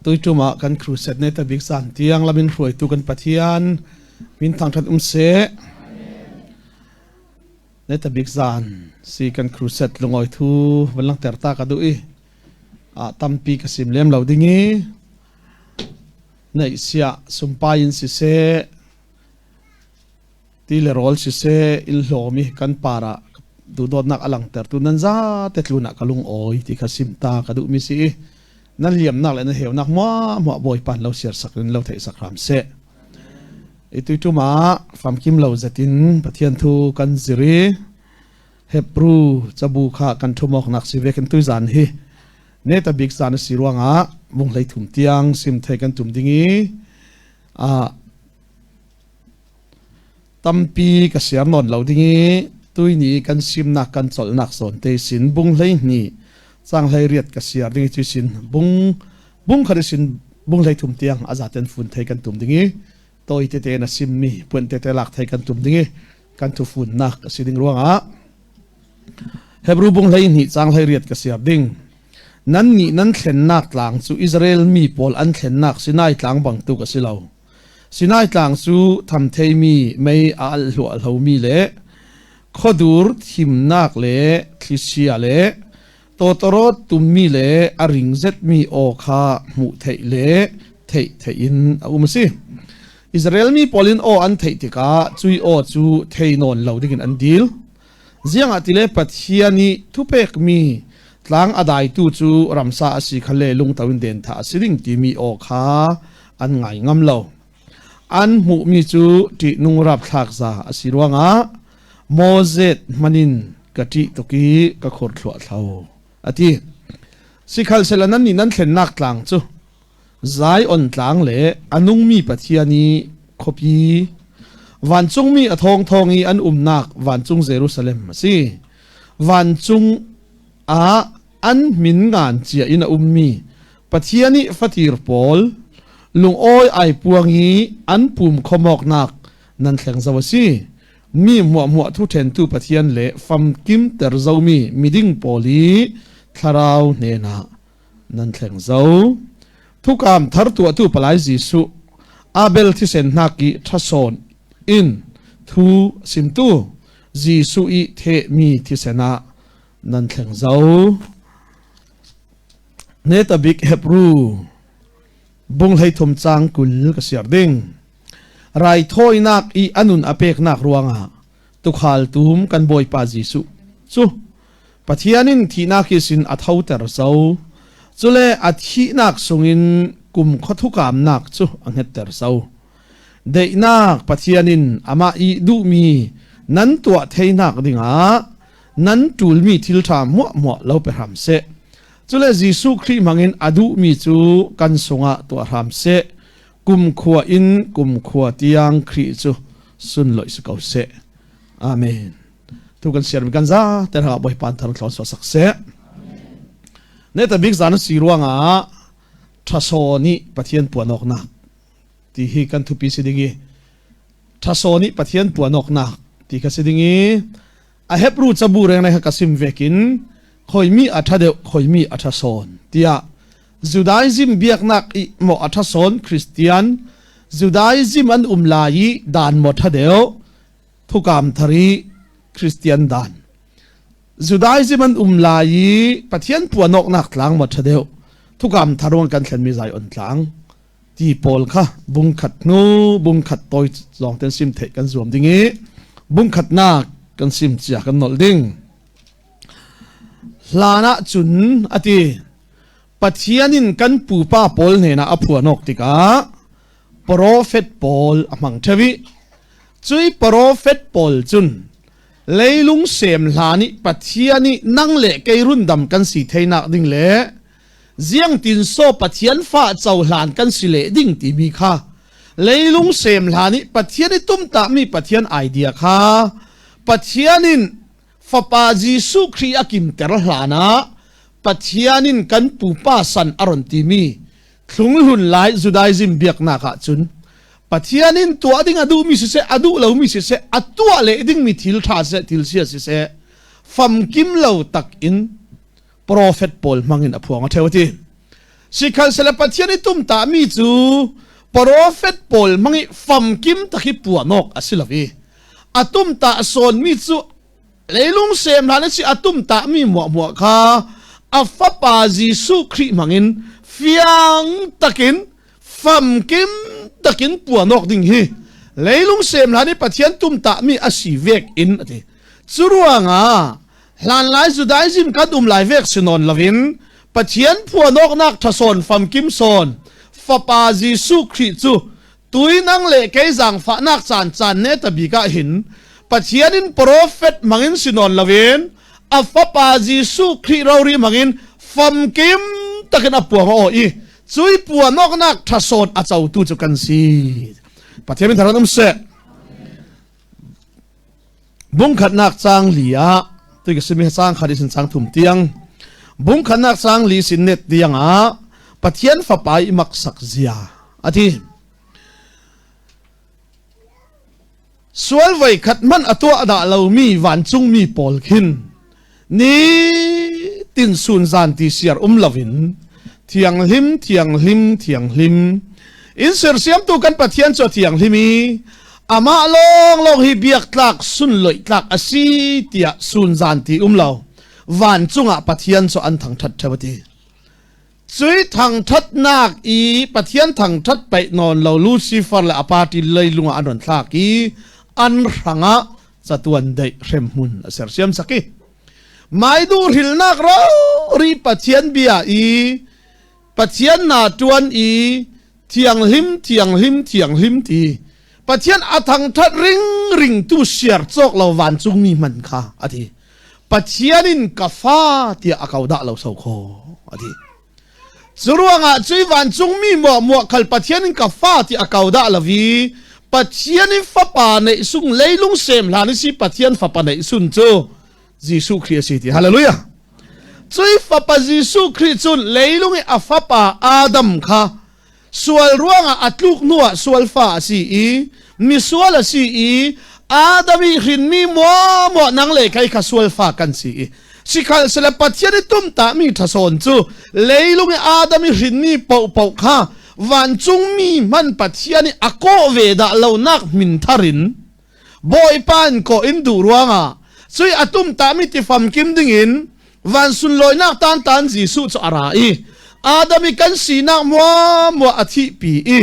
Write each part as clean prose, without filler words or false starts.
Tuitum ah kan crusade ne ta bik san tiang lamin hruaitu kan Pathian min thangthat um seh. Ne ta bik zan si kan crusade lungoi thu van langter ta ka du i a tampi ka sim lem lo ding i neih sia sumpai in siseh ti le rawl siseh il hlawm i kan par ah duhdawtnak a langhtertu nan zate tlun ah ka lung awi ti kha sim ta ka duhmi si i nan liamnak le nan heunak muahmuah Bawipa lo siar sak in lo theih sak hram seh. I tuitum ah famkim lo zetin Pathian thu kan zir i Hebrew cabu kha kan thumok nak si ve kan tuizan hi neta bik zan a si ruangah vung hlei thum tiang sim thei kan tum ding i a Tampi ka siar nawn lo ding i tuini kan simnak kan colhnak zawn te sin bung 12 cang 18 ka siar ding i cui sin bung bung khat sin bung 13 tiang a zaten fun thei kan tum ding i toi tete na simmi puan tete lak thei kan tum ding i kan thu funnak a si ding ruangah Hebrew bung 12 cang 18 ka siar ding. Nan nih nan thlennak tlang cu Israel mi pawl an thlennak Sinai tlang bangtuk a si lo. Sinai tlang cu thamtheimi mei a alh hluahlomi le khuadur thimnak le thlichia le tawtawrawt tummi le a ring zetmi aw kha hmuh theih le theih theih in a um a si. Israel mi pawl in aw an theih tikah cui aw cu thei nawn lo dingin an dil. Ziangah tile Pathian i thupekmi tlang a daitu cu ramsa a si kha le lungto in den tha a si ding timi aw kha an ngai ngam lo. An hmuhmi cu ṭihnung rapthlak za a si ruangah Moses hmanin ka ṭih tuk i ka khur thluah thlo a ti. Sikhalsehla nannih nan thlennak tlang cu Zion tlang le a nungmi Pathian i khuapi vancungmi a thawngthawng i an umnak vancung Jerusalem a si. Vancung ah an min ngan cia in a ummi Pathian i fatir pawl lungawi ai puang i an pum khawmawknak nan thleng zo a si. Mi hmuahhmuah thu ṭhentu Pathian le famkimter zomi miding pawl i thlarau hnenah nan thleng zo. Thukam thar tuahtu palai Jesuh Abel thisen hnak i ṭhasawn in thu simtu Jesuh i thehmi thisen ah nan thleng zo. Neta bik Hebrew bung 13 cang 20 ka siar ding. Raithawinak i anun a peknak ruangah tukhal tum kan Bawipa Jesuh cu Pathian in thihnak hi sin a thoter zo. Cule a thihnak sungin kum khuathukamnak cu a hngetter zo. Daihnak Pathian in amah i duhmi nan tuah theinak dingah nan ṭulmi thil ṭha muahmuah lo pe hram seh. Cule Jesuh Khrih hmangin a duhmi cu kan sungah tuah hram seh. Kumkhua in kumkhua tiang Khrih cu sunlawih si ko seh. Amen. Tu kan siar mi kan za te ra Bawipa thar thlon so sak seh. Ne ta bik zan si ruangah ṭhasaw nih Pathian puan awknak ti hi kan thupi si ding i ṭhasaw nih Pathian puan awknak ti kha si ding i a Hebrew cabu reng le ka sim vekin khoimi a ṭha deuh khoimi a ṭha sawn tiah Judaism biaknak i maw a ṭha sawn Christian Judaism an um lai i dan maw ṭha deuh thukam thar i Christian dan Judaism an um lai i Pathian puanawknak tlang maw ṭha deuh thukam tharuang kan thlenmi zai on tlang ti pawl kha bungkhat hnu bungkhat toi lawng ten sim theih kan zuam ding i bungkhat nak kan sim cia kan nolh ding hlan ah cun ati Pathian in kan pupa pawl hnenah a phuanawk tikah profet pawl a hmang ṭheo i cui profet pawl cun leilung sem hlan i Pathian i nang le kei rundam kan si theinak ding le ziangtin so Pathian fa cohlan kan si le ding timi kha leilung sem hlan i Pathian i tumtahmi Pathian idea kha Pathian in Fapa Jesuh Khrih a kimter hlan ah Pathian in kan pupa san a ron timi thlunghlun lai Judaism biaknak ah cun Pathian in tuah ding a duhmi siseh a duh lomi siseh a tuah leh dingmi thil ṭha siseh thil sia siseh famkim lo tak in profet pawl hmang in a phuang a ṭheo ti. Sikhalsele Pathian i tumtah mi cu profet pawl hmang i famkim tak hi puanawk a si lo i a tumtah sawnmi cu leilung sem hlan si a tumtah mi muahmuah kha a fapa Jesuh Khrih hmangin fiang takin famkim takin puanawk ding hi leilung sem hlan i Pathian tumtah mi a si vek in a ti. Cu ruangah hlanlai Judaism kan um lai vek si nawn loin Pathian phuanawknak ṭhasawn famkim sawn Fapa Jesuh Khrih cu tuinang le kei zaangfahnak caan caan ne ta bik ah hin Pathian in profet hmangin si nawn loin a Fapa Jesuh Khrih rori hmangin famkim takin a puang aw i cui puanawknak ṭhasawn a cotu cu kan si. Pathian min tharan um seh. Bungkhatnak caang li ah tui ka simi caang khat in caang thum tiang bungkhatnak caang li sin net tiang ah Pathian fapa i maksak zia ati sual voi khat hmanh a tuah dah lomi vancungmi pawl khin ni tin sun zan ti siar um loin thianghlim thianghlim thianghlim in sersiamtu kan Pathian cu thianghlim i amah lawng lawng hi biak tlak sunloih tlak a si tiah sun zan ti um lo vancung ah Pathian cu an thangthat theo ti cui thangthatnak i Pathian thangthat paih nawn lo Lucifer le a party leilung ah an ron thlak i an hrangah catuan deih hremhmun a sersiam sak i mai duh hrilnak rori Pathian bia i Pathian na tuan i thianghlim thianghlim thianghlim ti Pathian a thangthat ring ring tu siar cawk lo vancungmi hman kha ati Pathian in ka fa tiah a ko dah lo so kho ati Curuangah cui vancungmi muah khal Pathian in ka fa ti a kau dah lo i Pathian in fapa neih sung leilung sem hlan si Pathian fapa neih sun cu Jesuh Khrih a si ti hallelujah cui fapa Jesuh Khrih cun leilung i a fapa Adam kha Sual ruangah a tluk hnuah sualfa a si i misual a si i Adam i hrinmi muamuah nang le kei kha sualfa kan si i sikhal sele Pathian i tumtahmi ṭhasawn cu leilung i Adam i hrinmi paohpaoh kha vancungmi hman Pathian i a kawh ve dah lonak min thar in Bawipa in kawh in duh ruangah cui a tumtahmi ti famkim dingin van sunlawinak tan tan Jesuh cu a ra i Adam i kan sinak muamua a thihpi i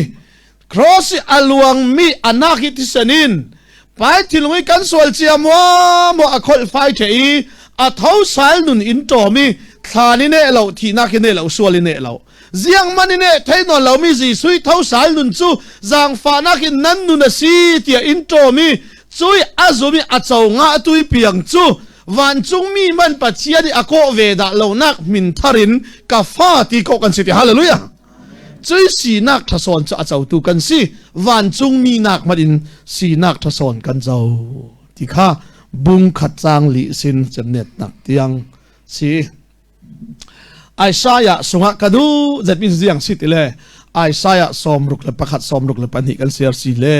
cross i a luangmi anak i thisen in pai thilung i kan sual cia muamua a kholh fai ṭhe i a tho sal nun in ṭawm i thlan i neh lo thihnak i neh lo sual i neh lo ziang man in eh thei nawn lomi Jesuh i tho sal nun cu zaangfahnak in nan nun a si tiah in ṭawm i cui a zum i a co nga tui piang cu vancungmi man Pathian i a kawh ve dah lonak min thar in ka fa ti kawh kan si ti hallelujah cui sinak ṭhasawn cu a cotu kan si vancungmi nak hmanh in sinak ṭhasawn kan co ti kha bung khat cang li sin cemnet nak tiang si Isaiah sungah ka duh zet min ziang si ti le Isaiah 61 62 kan siar si le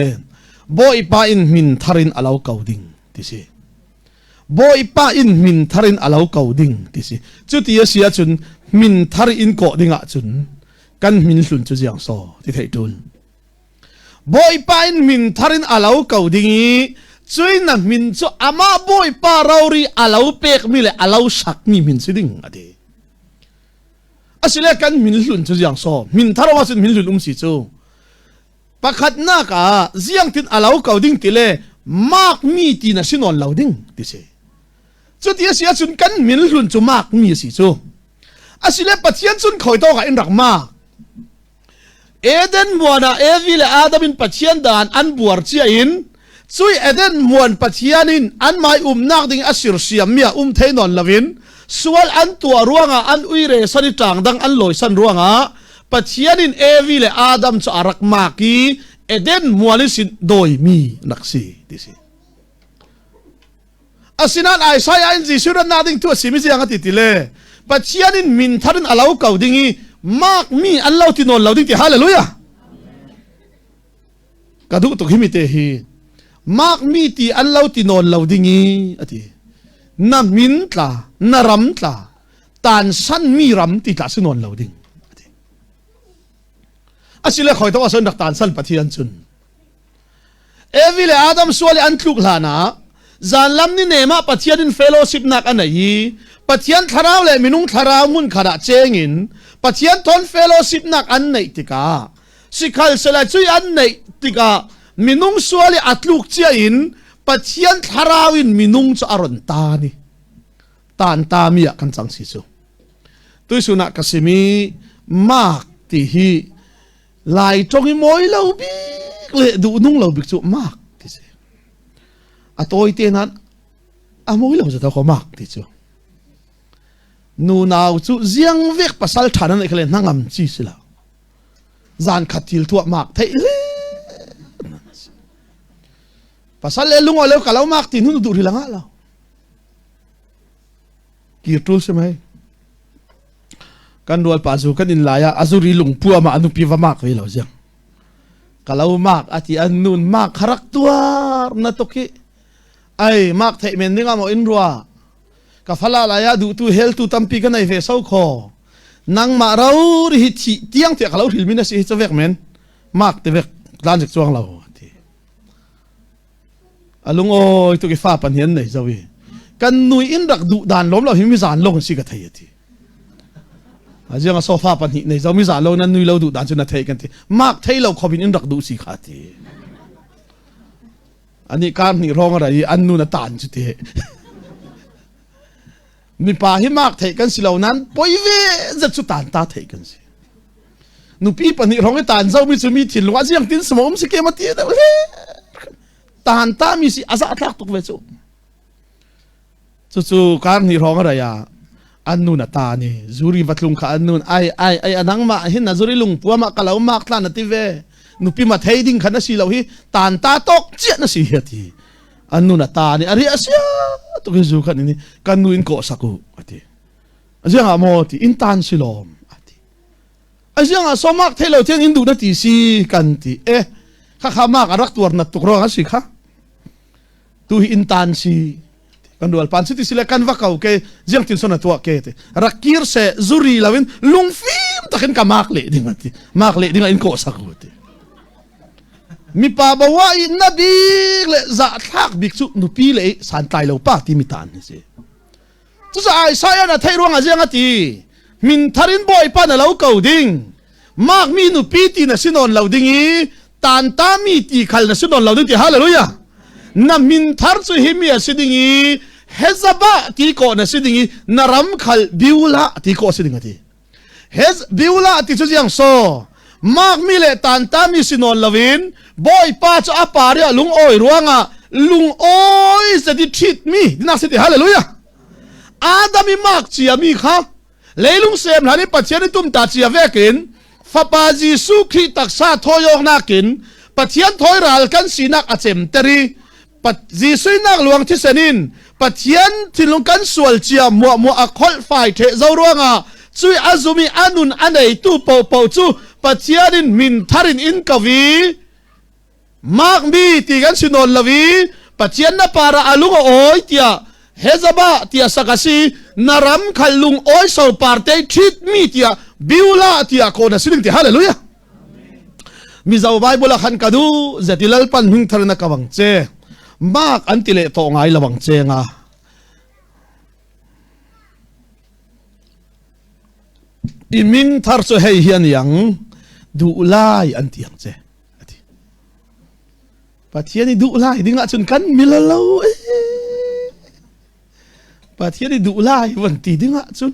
Bawipa in min thar in alo ko ding ti si Bawipa in min thar in alo ko ding ti si cu ti a si ahcun min thar in kawh ding ahcun kan min hlun cu ziang so ti theih tul Bawipa in min thar in alo ko ding i cui na min cu amah Bawipa rori alo pekmi le alo sakmi min si ding a ti. Asile kan min hlun cu ziang so min thar wa cun min hlun um si cu pakhatnak ah ziang tin alo ko ding ti le mak mi ti na si nawn lo ding ti si. Cuti a si ahcun kan min hlun cu mak mi a si cu. Asile Pathian cun khoi tawk ah in rak mak. Eden muan ah Evi le Adam in Pathian dan an buar cia in cui Eden muan Pathian in an mai umnak ding a sirsiam mi ah um thei nawn loin sual an tuah ruangah an uire san i ṭang dang an lawi san ruangah Pathian in Evi le Adam cu a rak mak i Eden mual in sin dawimi nak si ti si. Asinain Isaiah in Jesuh rannak ding tu a simi ziang a ti ti le Pathian in min thar in a lo ko ding i mak mi an lo ti nawn lo ding ti hallelujah ka duh tuk hi mi te hi mak mi ti an lo ti nawn lo ding i a ti na min tla na ram tla tan san mi ram ti tla si nawn lo ding a ti. Asile khoi to ason rak tan san Pathian cun. Evi le Adam sual i an tluk hlan ah zanlam ni nem ah Pathian in fellowship nak a nei i Pathian thlarau le minung thlarau hmun khat ah cheng in Pathian thon fellowship nak an neih tikah sikhal sela cui an neih tikah minung sual i a tluk cia in Pathian thlarau in minung cu a ron ta ni tan ta mi ah kan cang si cu tuisun ah ka simi Mark ti hi Lai ṭong i mawi lo bik le duh nung lo bik cu mak ti si. A tawi te nain a mawi lo zato ko mak ti cu. Nu nau cu ziang vek pasal ṭha nan khale hnangam chi si lo. Zan khat thil tuah mak theih le. Pasal le lung lo ka lo mak ti nu duh ri lang lo. Kir ṭul si mei. Kan rual pa zu kan in lai ah azuri lungpua ma anupi va mak ve lo ziang. Ka lo mak ati an nun mak kharak tuar na tuk hi. Ai mak theih men ding ah maw in rua. Ka fala lai ah duh tu hel tu tampi ka nei ve so kho. Nangmah ro ri hi thi tiang tiah ka lo hril mi na si hi chawek men. Mak te vek tlan zik chuang lo ati. A lungawi tuk i fa pan hi an nei zo i kan nui in rak duh dan lawm lo hi mi zan long si ka thei ati. Aziang a sofa pahnih nei zo mi zan lo nan nui lo duh dan cu na thei kan ti. Mak thei lo khobin in rak duh si kha ti. Ani kar hnih rong a ra i an nu na tan cu ti. Mipa hi mak thei kan si lo nan poi ve zat cu tan ta thei kan si. Nupi pahnih rong i tan zo mi cu mi thinlung a ziang tin sama um si ke ma ti deuh le tan ta mi si aza thlak tuk ve cu. Cucu kar hnih hrawng a rei ah an nun a ta ni zuri vatlung kha an nun ai ai ai anang ma hin na zuri lung puam ah kalau mak tlan na ti ve nupi ma thei ding khan na si lo hi tan ta tok chiah na si hi ti an nun a ta ni ari asia tuk hi zu khan ini kan nu in ko saku ati aziang ah maw ti in tan si lom ati aziang ah somak thei lo thiang in duh na ti si kan ti e kha kha mak arak tuar nat tuk ruang asi kha tu hi in tan si kan rual pan si ti sile kan va ko ke jiang tin son tua ke te rak kir se zuri lawin lungfim takin ka mak le ding ati mak le ding in ko sak ti mipa bawa i na bik le za thlak bik chu nupi le san tlai lo pa ti mi tan ni si Cucaah Isaiah na theih ruangah ziang a ti? Min thar in Bawipa na lo ko ding. Makmi nupi ti na si nawn lo ding i tantami ti khal na si nawn lo ding ti hallelujah. Na min thar cu hi mi a si ding i Hezabah ti kawh na si ding i na ram khal Beulah ti kawh a si ding a ti. Hez Beulah ti cu ziang so makmi le tantami si nawn loin Bawipa cu a par i a lungawi ruangah lungawi zet i ṭhitmi dinak si ti hallelujah Adam i mak ciami kha leilung sem hlan i Pathian i tumta cia vekin Fapa Jesuh Khrih taksa thawi awknak in Pathian thawi ral kan sinak a cemter i Jesuh nak luang thisen in Pathian thinlung kan sual cia muahmuah a kholh fai ṭheh zo ruangah cui a zum i a nun a neitu paohpaoh cu Pathian in min thar in in ko i makmi ti kan si nawn lo i Pathian na para a lung a awi tiah Hezabah tiah sak a si na ram khal lung awi so parte ṭhitmi tiah Beulah tiah kawh na si ding ti hallelujah Mizo Bible ah khan ka duh zeti lalpan hming thar na ka bang che mak an ti leh tawh ngai lawang che nga i ming thar chu hei hian yang duh lai an ti ang che ati Pathian i duh lai ding ah cun kan mila lo e Pathian i duh lai van ti ding ah cun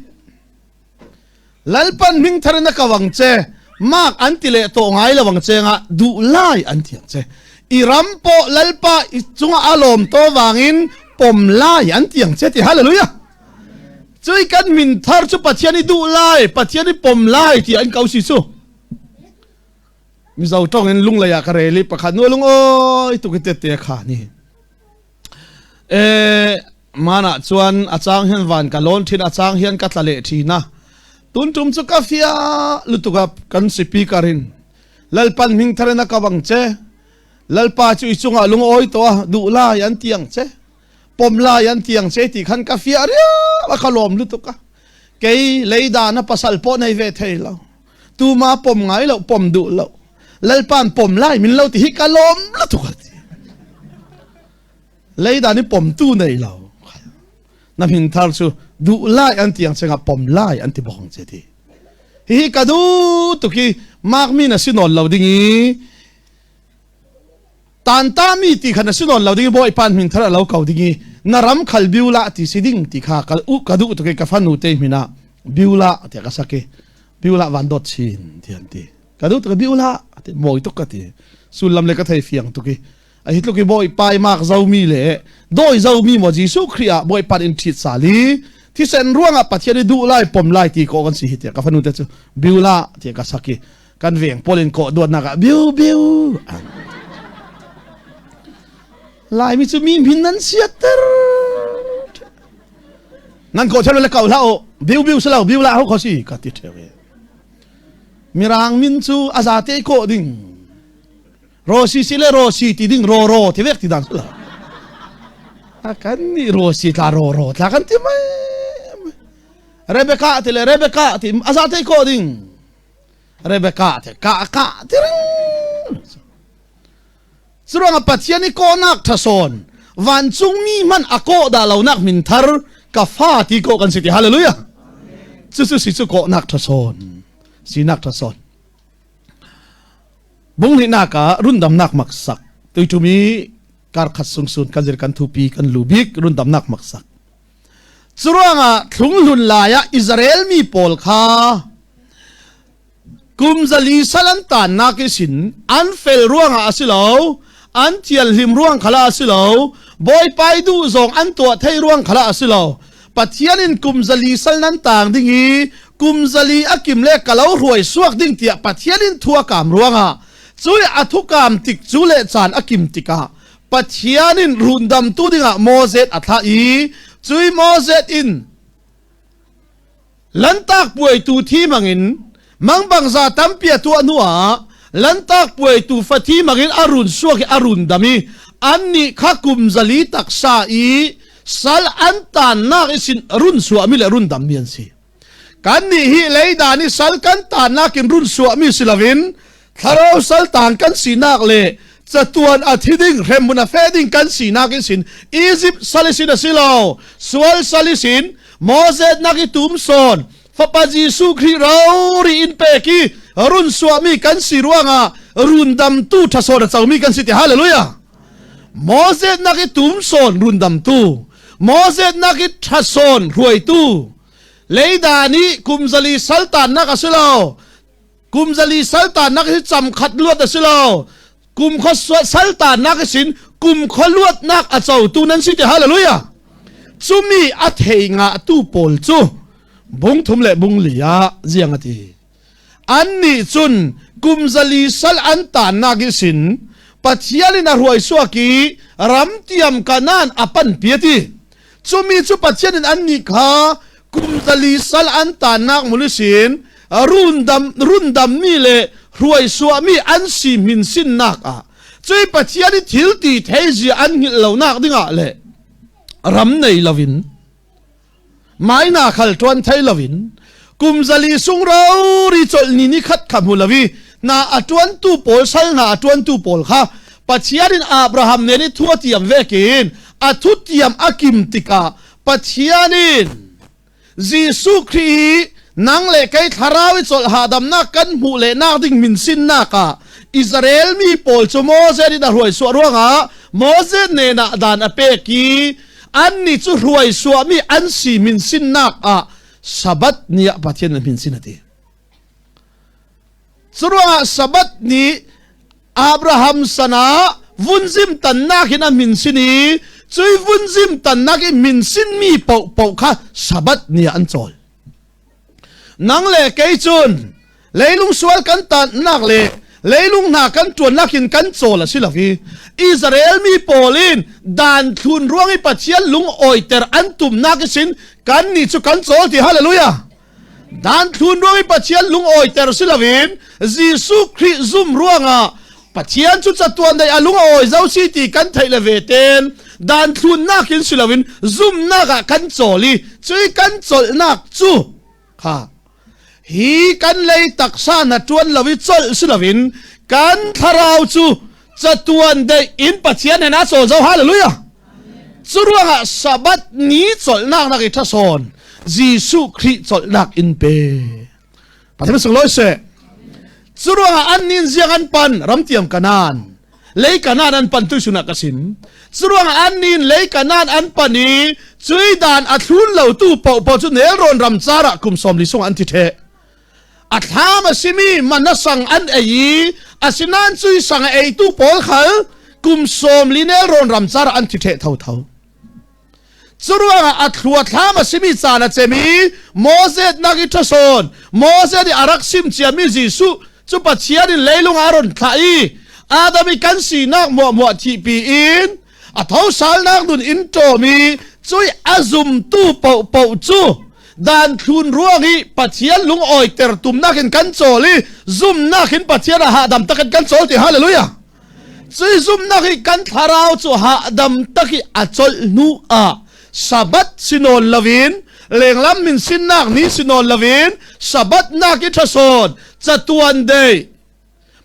Lalpan hmingthar in a ko ang che. Mak an ti leh tawh ngai lo ang che nga duh lai an ti ang che. I ram pawh Lalpa i chungah a lawm to wangin pom lai an ti ang che ti hallelujah. Cui kan min thar cu Pathian i duh lai, Pathian i pom lai ti an ko si cu. Mizo tong in lunglei ah ka rel i pakhat nu lung oi tuk i tette kha ni. E mana chuan a chang hian van ka lawn thin a chang hian ka tla leh thin a tun tum chu ka fia lutuk a kan speaker in lalpan hming thar in a ka bang che lalpa chu i chungah lung awi to a duh lai an tiang che pom lai an tiang che ti khan ka fia ria a ka lawm lutuk a kei leida na pasal pawh nei ve thei lo. Tuma pom ngai lo pom duh lo. Lalpan pom lai min lo ti hi ka lawm la tuk ati. Leidan i pomtu nei lo. Na min thar cu duh lai an tiang chengah pom lai an ti bawk che ti. Hihi ka duh tuk i mak mi na si nawn lo ding i tantami ti kha na si nawn lo ding i bawipa min thar a lo ko ding i na ram khal biula ti si ding ti kha ka u ka duh tuk i ka fanu te min ah biula tiah ka sak i biula van dawt chin ti an ti ka duh tuk i biula ti mawi tuk ka ti sullam le ka thei fiang tuk i a hi tluk i bawipa i mak zomi le dawi zomi maw Jesuh Khrih ah bawipa in ṭhit sal i thisen ruangah Pathian i duh lai pom lai ti ko kan si hi tiah ka fanu te cu biula tiah ka sak i kan veng pawl in kawh duatnak ah biu biu Laimi cu mi min nan siatter nan kawh theu le kau hlah u biu biu si lo biu la ho kho si ka ti theu mirang min cu a zate kawh ding Rosi si le Rosi ti ding ro ro ti vek ti dan la a kan ni Rosi tla ro ro tla kan ti mai Rebecca ti le Rebecca ti a zate kawh ding Rebecca te ka ka ti ring Curuang ah Pathian i kawhnak ṭhasawn vancungmi hmanh a kawh dah lonak min thar ka fa ti kawh kan si ti hallelujah cucu si cu kawhnak ṭhasawn sinak ṭhasawn bunghnihnak ah rundamnak maksak tuiṭum i karkhat sungsun kan zir kan thupi kan lu bik rundamnak maksak Curuangah thlunghlun lai ah Israel mi pawl kha kum zali sal an tannak i sin an fel ruangah a si lo, an thianhlim ruang khala a si lo, Bawipa i duh zong an tuah thei ruang khala a si lo. Pathian in kum zali sal nan tang ding i kum zali a kim le ka lo hruai suak ding tiah Pathian in thu a kaam ruangah cui a thukam tik cu le caan a kim tikah Pathian in rundamtu dingah Moses a thlah i cui Moses in lantak puaitu thi mangin mangbangza tampi a tuah hnuah lantak puaitu fathi mangin a run suak i a run dam i annih kha kum zali taksa i sal an tannak i sin run suahmi le run dammi an si. Kannih hi leidan i sal kan tannak in run suahmi si loin thlarau sal tang kan sinak le catuan a thi ding hremhmun a fe ding kan sinak in sin Egypt sal i sin a si lo sual sal i sin Moses nak i tum sawn fapa Jesuh Khrih rori in pek i run suahmi kan si ruangah rundamtu ṭhasawn a comi kan si ti hallelujah Moses nak i tum sawn rundamtu Moses nak i ṭhasawn hruaitu Leida nih kum zali saltannak a si lo. Kum zali saltannak hi cam khat luat a si lo. Kum kho saltannak sin kum kho luatnak a cotu nan si ti hallelujah. Cumi a thei nga tu pawl cu bung thum le bung li ah ziang a ti. Annih cun kum zali sal an tannak i sin Pathian in a hruai suak i ram tiam Kanaan a panpi a ti. Cumi cu Pathian in annih kha kum zali sal an tannak mulisin rundam rundammi le hruai suahmi an si min sinnak ah cui Pathian i thil ti theizia an hngilh lonak dingah le ram nei loin Maina khal ṭuan thei loin kum zali sung rori colh ni ni khat kha hmu lo i hna a ṭuantu pawl sal hna a ṭuantu pawl kha Pathian in Abraham nen i thu a tiam vekin a thu tiam a kim tikah Pathian in Jesuh Khrih hi nang le kei thlarau i colh hahdamnak kan hmuh le nak ding min sinnak ah Israel mi pawl cu Moses in a hruai suah ruangah Moses nen ah dan a pek i Annih cu hruai suahmi an si min sinnak ah Sabbath ni ah Pathian na min sin a ti. Curuangah Sabbath ni Abraham sana vunzim tannak in a min sin i cui vunzim tannak i min sinmi paohpaoh kha Sabbath ni ah an cawl. Nang le kei cun leilung sual kan tannak le leilung hna kan ṭuannak in kan cawl a si lo i Israel mi pawl in dan thlun ruang i Pathian lung awiter an tumnak sin kan nih cu kan cawl ti hallelujah dan thlun ruang i Pathian lung awiter si loin Jesuh Khrih zum ruangah Pathian cu catuan dei a lung a awi zo si ti kan theih le ve ten dan thlunnak in si loin zumnak ah kan cawl i cui kan cawlhnak cu kha. Hi kan lei taksa na ṭuan lo i colh si loin kan thlarau cu catuan deih in Pathian he na cawl zo. Hallelujah! Cu ruangah Sabbath ni colhnak nak i ṭhasawn Jesuh Khrih colhnak in pe. Pathian sunglawi seh. Cu ruangah an nin ziang an pan ramtiam Kanaan lei Kanaan an pan tu sunah ka sim. Cu ruangah an nin lei Kanaan an pan i cui dan a thlun lo tu paohpaoh cu nelrawn ram car ah kum 40 sung an thi ṭheh. A thlam a simi mana sang an ei i asinain cui sang a eitu pawl khal kum 40 nelrawn ram car ah an thi ṭheh thotho. Curuangah a thlua thlam a simi caan a cem i Moses nak i ṭhasawn Moses nih a rak sim ciami Jesuh cu Pathian in leilung ah a run thlah i Adam i kan sinak muahmuah thihpi in a thosalnak nun in ṭawm i cui a zumtu paohpaoh cu dan thlun ruang i Pathian lungawiter tumnak in kan cawl i zumnak in Pathian a hahdam takin kan cawl ti hallelujah. Cui zumhnak i kan thlarau cu hahdam tak i a colh hnu ah Sabbath si nawn loin lenglam min sinnak ni si nawn loin Sabbath nak i ṭhasawn catuan dei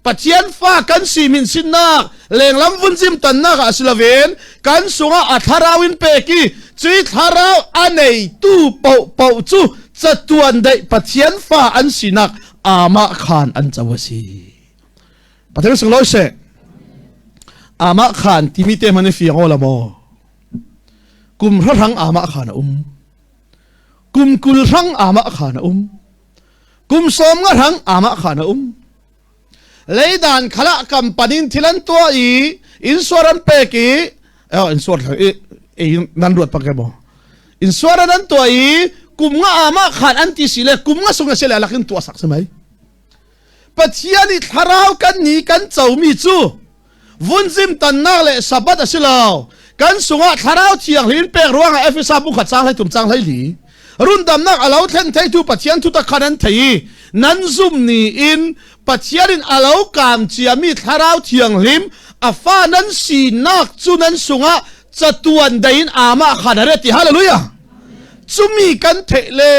Pathian fa kan si min sinnak lenglam vunzim tonnak ah si loin kan sungah a thlarau in pek i cui thlarau a neitu paohpaoh cu catuan deih Pathian fa an sinak amah khan an co a si. Pathian sunglawi seh. Amah khan timi te hman i fiang aw la maw? Kum hrahrang amah khan a um. Kum 20 hrang amah khan a um. Kum 50 hrang amah khan a um. Leidan khala kampanin thil an tuah i insuar an pek i eh insuar i nan ruat pak maw? Insuar an tuah i kum nga amah khan an ti si le kum nga sung a si le lakin tuah sak si mai. Pathian i thlarau kan ni kan comi cu vunzim tannak le Sabbath a si lo. Kan sungah thlarau thianghlim pek ruangah Efesa bu khat cang hlei tum cang hlei li. Rundamnak a lo thlen theitu Pathian thutak khan an thei i nan zum ni in Pathian in a lo kaam ciami thlarau thianghlim a fa nan sinak cu nan sungah catuan dei in amah khan a ret ti hallelujah cumi kan theih le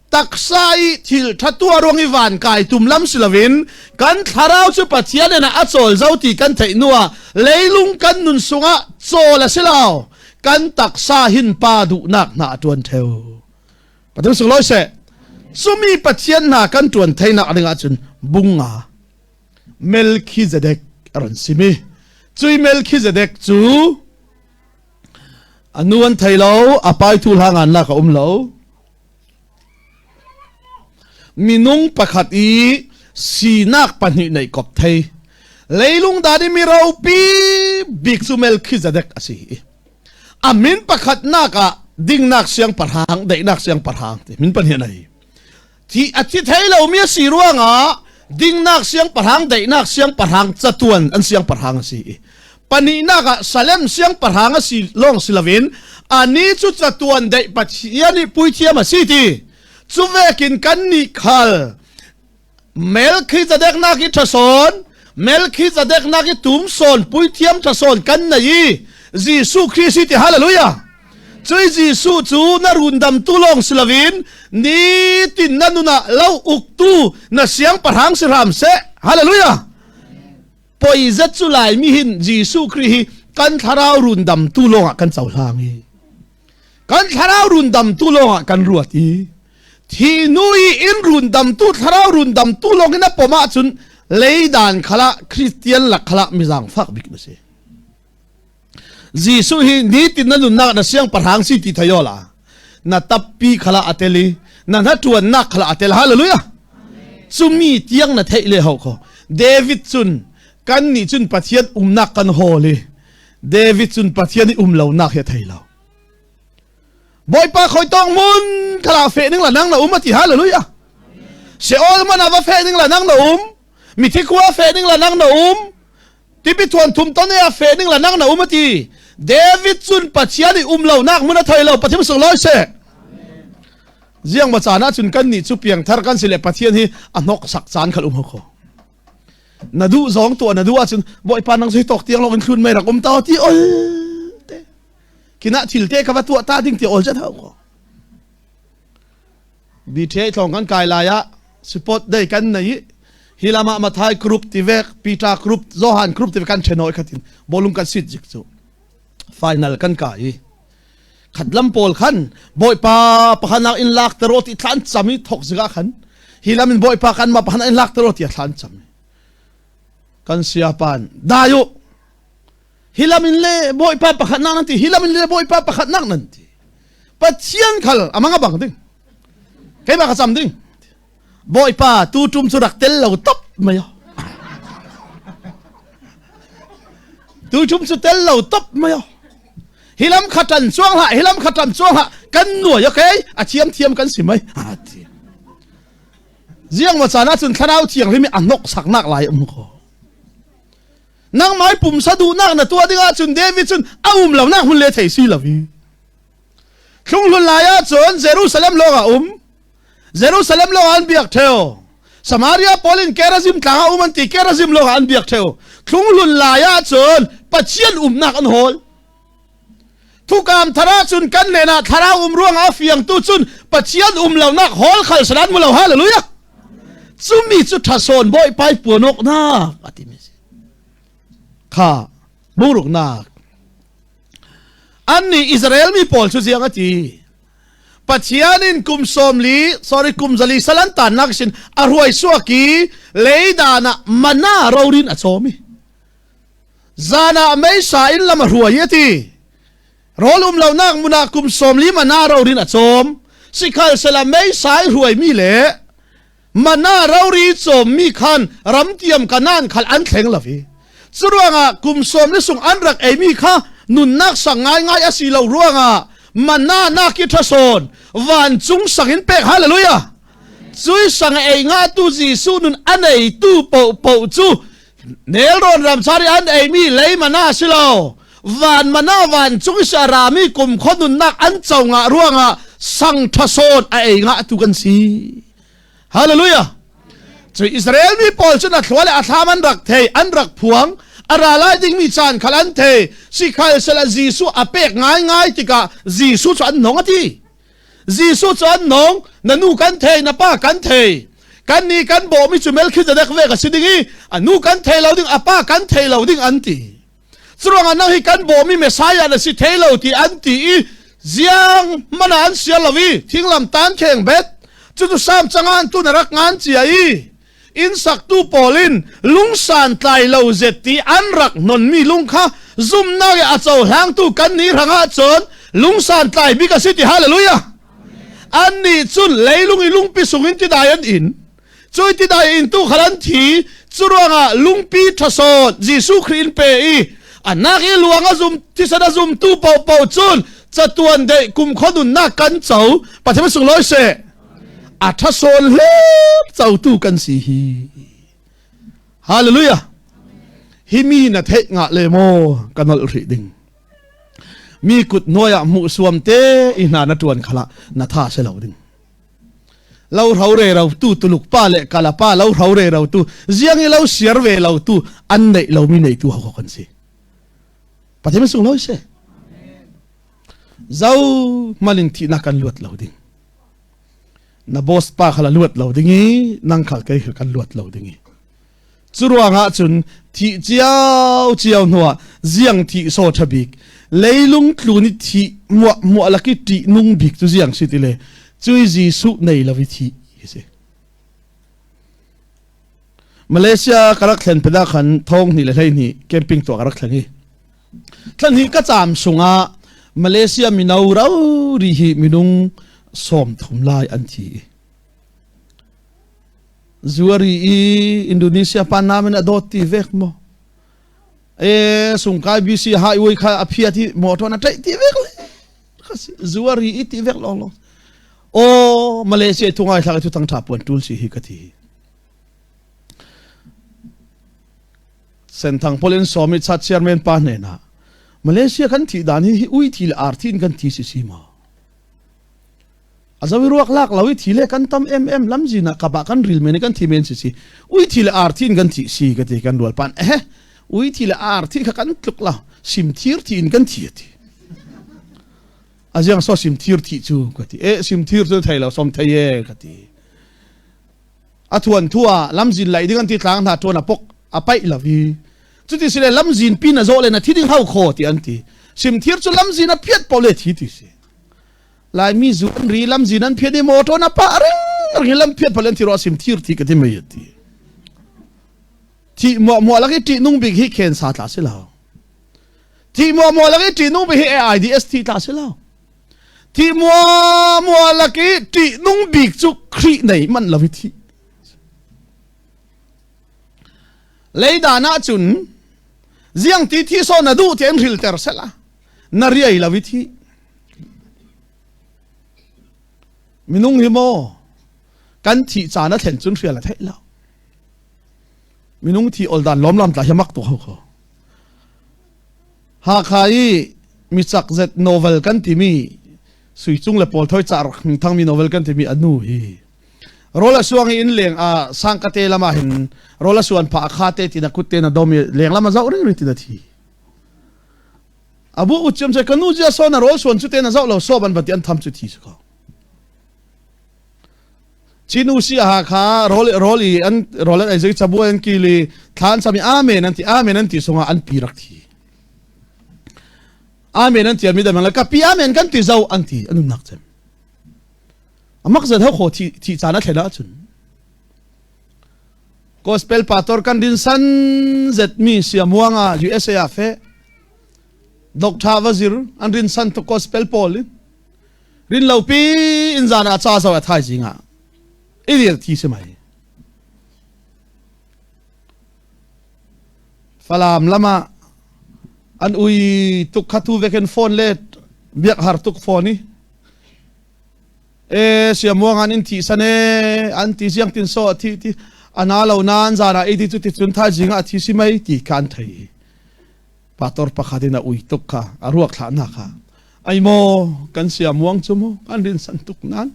Taksa i thil ṭha tuah ruang i van kai tum lam si loin kan thlarau cu Pathian in a cawl zo ti kan theih hnuah leilung kan nun sungah cawl a si lo. Kan taksa hin pa duhnak hna a ṭuan ṭheu. Pathian sunglawi seh. Cumi Pathian hna kan ṭuan theinak ding ahcun bunga Melchizedek a ron simi. Cui Melchizedek cu a nu an thei lo, a paitu hla ngan lak a um lo. Minung pakhat i sinak pahnih neih kop thei. Leilung dan i mi ropi bik cu Melchizedek a si i a min pakhatnak ah dingnak siangpahrang, daihnak siangpahrang ti min pahnih a nei. Thi a thi thei lomi a si ruangah dingnak siangpahrang, daihnak siangpahrang catuan an siangpahrang a si i Pahnihnak ah Salem siangpahrang a si lawng si loin anih cu catuan deih Pathian i puithiam a si ti. Cu vekin kannih khal Melkhizedek nak i ṭhasawn, Melkhizedek nak i tumsawn puithiam ṭhasawn kan nei i Jesuh Khrih si ti hallelujah. Cui Jesuh cu na rundamtu lawng si loin nitin na nun ah lo uktu na siangpahrang si hram seh. Hallelujah. Poi zet cu Laimi hin Jesuh Khrih hi kan thlarau rundamtu lawngah kan cohlang i kan thlarau rundamtu lawngah kan ruat i thi nu i in rundamtu thlarau rundamtu lawng in a pom ahcun leidan khala Christian lak khala mizang fak bik na si. Jesuh hi nitin na nunnak na siangpahrang si ti thayo la na tappi khala atel i na hnaṭuannak khala atel hallelujah cumi tiang na theih le ho kho David cun kan nih cun Pathian umnak kan hawl i David cun Pathian i um lonak hi a thei lo Bawipa khoi tong mun khala fe ning la nang na um ati hallelujah Sheol man ava fe ning la nang na um mithi khua fe ning la nang na um Tipi thuan thum ton e a fe ning la nang na um ati. David cun Pathian i um lo nak mun a thei lo Pathian sung loi se. Ziang ma caan ah cun kan nih cu piangthar kan si le Pathian hi a hnok sak caan khal um ho. Na duh zong tuah na duh ahcun Bawipa nang cu hi tawk tiang lawng in thlun mei rak um ta ti ol te. Kina thil te ka va tuah ta ding ti ol zat ho ko. BTA tlawng kan kai lai ah. Sport day kan nei hi lama Mathai group ti vek Peter group Johan group ti kan ṭhenoi khatin bolung kan sit zik cu final kan ka i khatlam pawl khan bawipa pakhanak in lak tero ti thlan cham i thok ziga khan hi lam in bawipa kan ma pakhanak in lak tero ti thlan cham kan siapan dayu hi lam in le bawipa pakhatnak nan ti hi lam in le bawipa pakhatnak nan ti pathian khal amang abang ding keimah ka cam ding bawipa tu tum cu rak tel lo top mai tu tum cu tel lo top mai hi lam kha tan chuang hlah hi lam kha tan chuang hlah kan nuai okay a thiam thiam kan si mai ziang ma caan ahcun thlarau thianghlim i a hnok saknak lai um ko nangmai pumsa duhnak na tuah ding ahcun David cun a um lonak hmun le thei si lo i thlunghlun lai ahcun Jerusalem lawng ah um Jerusalem lawng ah an biak theo Samaria pawl in Gerizim tlang ah um an ti Gerizim lawng ah an biak theo thlunghlun lai ahcun Pathian umnak an hawl Thukam thar ahcun kan nen ah thlarau um ruangah a fiangtu cun Pathian um lonak hawl khal salan mu lo hallelujah cumi cu ṭhasawn bawipai puanawknak a timi si kha buruknak annih Israel mi pawl cu ziang a ti Pathian in kum sawmli sorry kum zali salan tannak sin a ruai suak i leidan ah mana rorin a chawm i Zan ah meisa in lam a hruai a ti. Rawl um lonak mun ah kum 40 mana rorin a cawm. Sikhal sela meisa i hruaimi le mana rori cawmmi khan ramtiam kanan khal an thleng lo i. Curuangah kum sawm li sung an rak eimi kha nunnak sang ngaingai a si lo ruangah mana nak i ṭhasawn vancung sang in pek hallelujah cui sang ei nga tu Jesuh nun a nei tu po po cu Nelrawn ramchar i an eimi lei mana si lo van mana vancung i a rami kum kho nunnak an co ngah ruangah sang ṭhasawn a ei ngah tu kan si. Hallelujah. Cu Israel mi pawl cun a thlua le a thlam an rak thei, an rak phuang, a ra lai dingmi caan khal an thei. Sikhal sel Jesuh a pek ngaingai tikah Jesuh cu an nong a ti. Jesuh cu an nong, na nu kan thei, na pa kan thei. Kan nih kan bawhmi cu Melchizedek ve ka si ding i a nu kan thei lo ding, a pa kan thei lo ding an ti. Curuangah nang hi kan bawhmi Messiah na si thei lo ti an ti i ziang mana an sial lo i thinglam tan kheng bet cucu sam cangan tu na rak ngan cia i inn saktu pawl in lungsan tlai lo zet ti an rak hnonmi lung kha zumnak i a cohlangtu kan nih hrangah cun lungsan tlai bik a si ti hallelujah annih cun leilung i lungpi sung in tidai an in cui tidai in tu khal an thi cu ruangah lungpi ṭhasawn Jesuh Khrih in pe i anak i luang a zum thisen a zumtu paohpaoh cun catuan deih kumkhua nunnak kan co Pathian sunglawi seh a ṭhasawn hlep cotu kan si hi hallelujah hi mi na theih ngah le maw ka nolh hrih ding mi kut hnuai ah hmuh suam te i hna na ṭuan khala na tha se lo ding lo hro re ro tu tuluk pa le kala pa lo hro re ro tu ziang i lo siar ve lo tu an neih lo mi nei tu ho kan si pathian sung loi se zo malin thihnak kan luat lo ding na boss pa kha luat lo ding i nang khal kei kan luat lo ding i cu ruangah cun thih ciao ciao hnuah ziang thih so tha bik leilung tlu ni thi muah muah laki ṭih nung bik cu ziang si ti le cui Jesuh nei lo i thi si Malaysia ka rak thlen peda khan thong ni le hlei ni camping tuah ka rak thleng i Thlan hi ka caam sungah Malaysia mino rori hi minung 30 lai an thi. Zuari i Indonesia pa namin a dawt ti vek mo. E sungkai BC highway kha a phiat hi motor na tlaih ti vek le. Zuari i ti vek long long. O Malaysia thu ngai thlak thu tang tha puan tul si hi ka ti. Senthang pawl in sawm i chat chairman pa hnenah Malaysia kan thih dan hi hi ui thi le ar thi in kan thi si si ma a zawi ruak lak lo i thi le kan tam em em lamzin ah kapa kan ril men kan thi men si si ui thi le ar thi in kan thi si ka ti kan rual pan eh ui thi le ar thi kha kan tluk lo sim thir thi in kan thi ati aziang so sim thir thi chu ka ti e sim thir chu thei lo som thei e ka ti. A thuan thu ah lamzin laih ding an ti tlang hna ṭuan a pok a paih lo i cuti si le lamzin pin a zawh le na thi ding hau kho ti an ti. Simthir cu lamzin a phiat paoh le thi ti si. Laimi zu an ri lamzin an phiat i motor na pah ring ring lam phiat paoh le an thi ro simthir thi ka ti mei ti. Thi muah muah lak i ṭih nung bik hi khen sa tla si lo. Thi muah muah lak i ṭih nung bik hi AIDS thi tla si lo. Thi mua mua lak i ṭih nung bik cu Khrih nei manh lo i thi. Leidan ah cun ziang ti thi so na duh ti an hrilter sela na riai lo i thi. Minung hi maw kan thih caan a thlen cun hrial a theih lo. Minung thi ol dan lawmlam tla hi mak tuk ho kho. Hakha i micak zet novel kan timi Sui Cung le Paul Thoi ca rak thangmi novel kan timi anu hi rawl a suang i inn leng ah sangkate lam ah hin rawl a suan pha a kha te tina kut te na dom i leng lam a zoh ring ring tina thi abu uchiam che kanu zia so na rawl suan chu te na zoh lo so ban bati an tham chu thi su ko Chin si ha kha rawl rawl i an rawl an ei zai cabuai an kil i thlan sami amen an ti amen an ti sungah an pi rak thi amen an ti mi dang la ka pi amen kan ti zo an ti anun nak cem amak zat ho kho thi thi caan a thlen ahcun gospel pastor kan din san zet mi siamuanga USA a fe Dr. Wazir an rin san to gospel paul in Rin lo pi in zan ah ca zo a thaizing ah i dir thi si mai. Falam lama an ui tuk kha tu veken phone le biak har tuk phone i e siamuang an in thi sane an ti siang tin so thi ti ana lo nan zana i ti chu ti chun thaizing ah thi si mai ti khan thei Pastor pakhat in a ui tuk kha a ruak thlahnak kha ai maw kan sia muang cu maw kan rin san tuk nan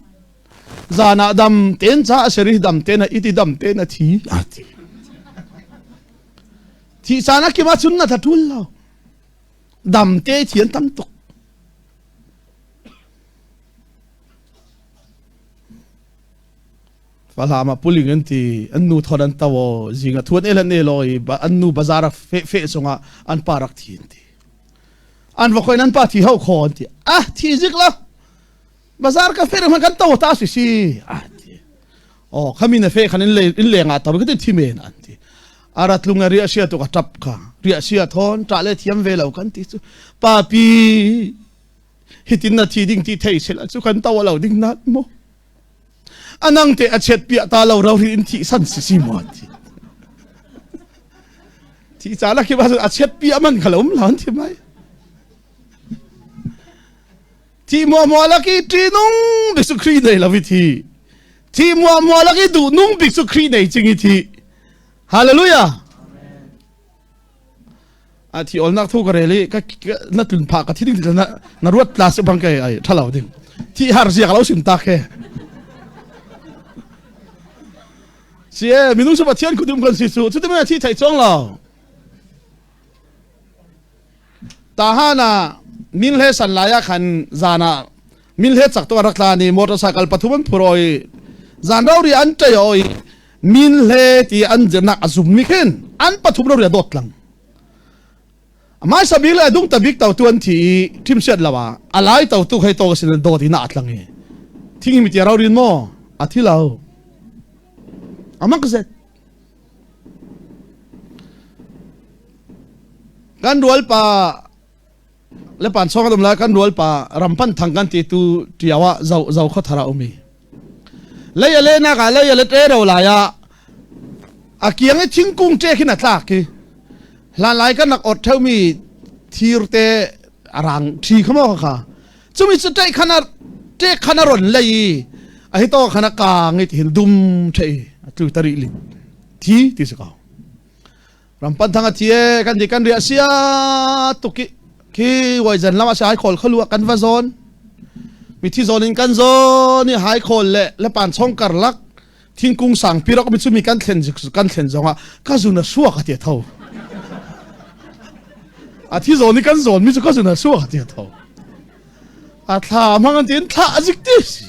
zan ah dam ten ca a seri dam ten a iti dam ten a thi a ti thi caan a kim ahcun na tha ṭul lo dam te thi an tam tuk Falam ah puling an ti an nu thon an to zing a thuan el an el oi an nu bazar fe fe sungah an pa rak thi an ti an va khoin an pa thi ho kho an ti ah thi zik la bazar ka fe man kan to ta si si ah ti oh khami na fe khan in le in le nga to ka ti thi men an ti ara tlung ria sia tu ka tap kha ria sia thon ta le thiam ve lo kan ti chu pa pi hitin na thi ding ti thei sel chu kan to lo ding nat mo anang te a chet piah ta lo ro in thi san si si mo thi thi cha la khi ba a chet piah man kha lo um lan thi mai thi mo mo la ki tri nung bi su khri nei lo thi thi mo mo la ki du nung bi su khri nei ching i thi hallelujah A thi olnak thu ka rel i ka na tlun phah ka thi ding na na ruat tla si bang kai ai thalo ding thi har zia ka lo sim tak he si e minung su pathian khutum kan si su chu te me thi thai chong lo ta hana min hle san laya khan zana min hle chak to rak tla ni motorcycle pathum an phuroi zan ro ri an tai oi min hle ti an nak azum mi khin an pathum ro ri dot lang mai sabik le dung tabik tau tuan thi thim siat lawa alai tau tu khai to sin do ti na atlang i thing mi ti ro rin mo a thi lo amak zet kan rual pa le pan song adum la kan rual pa rampan thang kan ti tu tiawa zau zau kho thara umi lei ale na ka lei ale te ro la ya a kiang i thingkung te khin a tlak ki hlan lai kan nak ot theu mi thir te arang thi khamo kha chumi chu te khana te khana ron lei a hi to khana ka ngi hin dum thei tu tari li thi ti se ka Rampan thang a thi e kan di kan riah sia tuk i khi wai zan lam a si hai khawl khalu ah kan va zawn mithi zawn in kan zawn i hai khawl le le pan chong karlak thingkung sang pirok mi chu mi kan thlen kan thlen zong ah ka zun a suak a ti tho a thi zawn i kan zawn mi chu ka zun a suak a ti tho a thla mang an tin thla a zik ti si.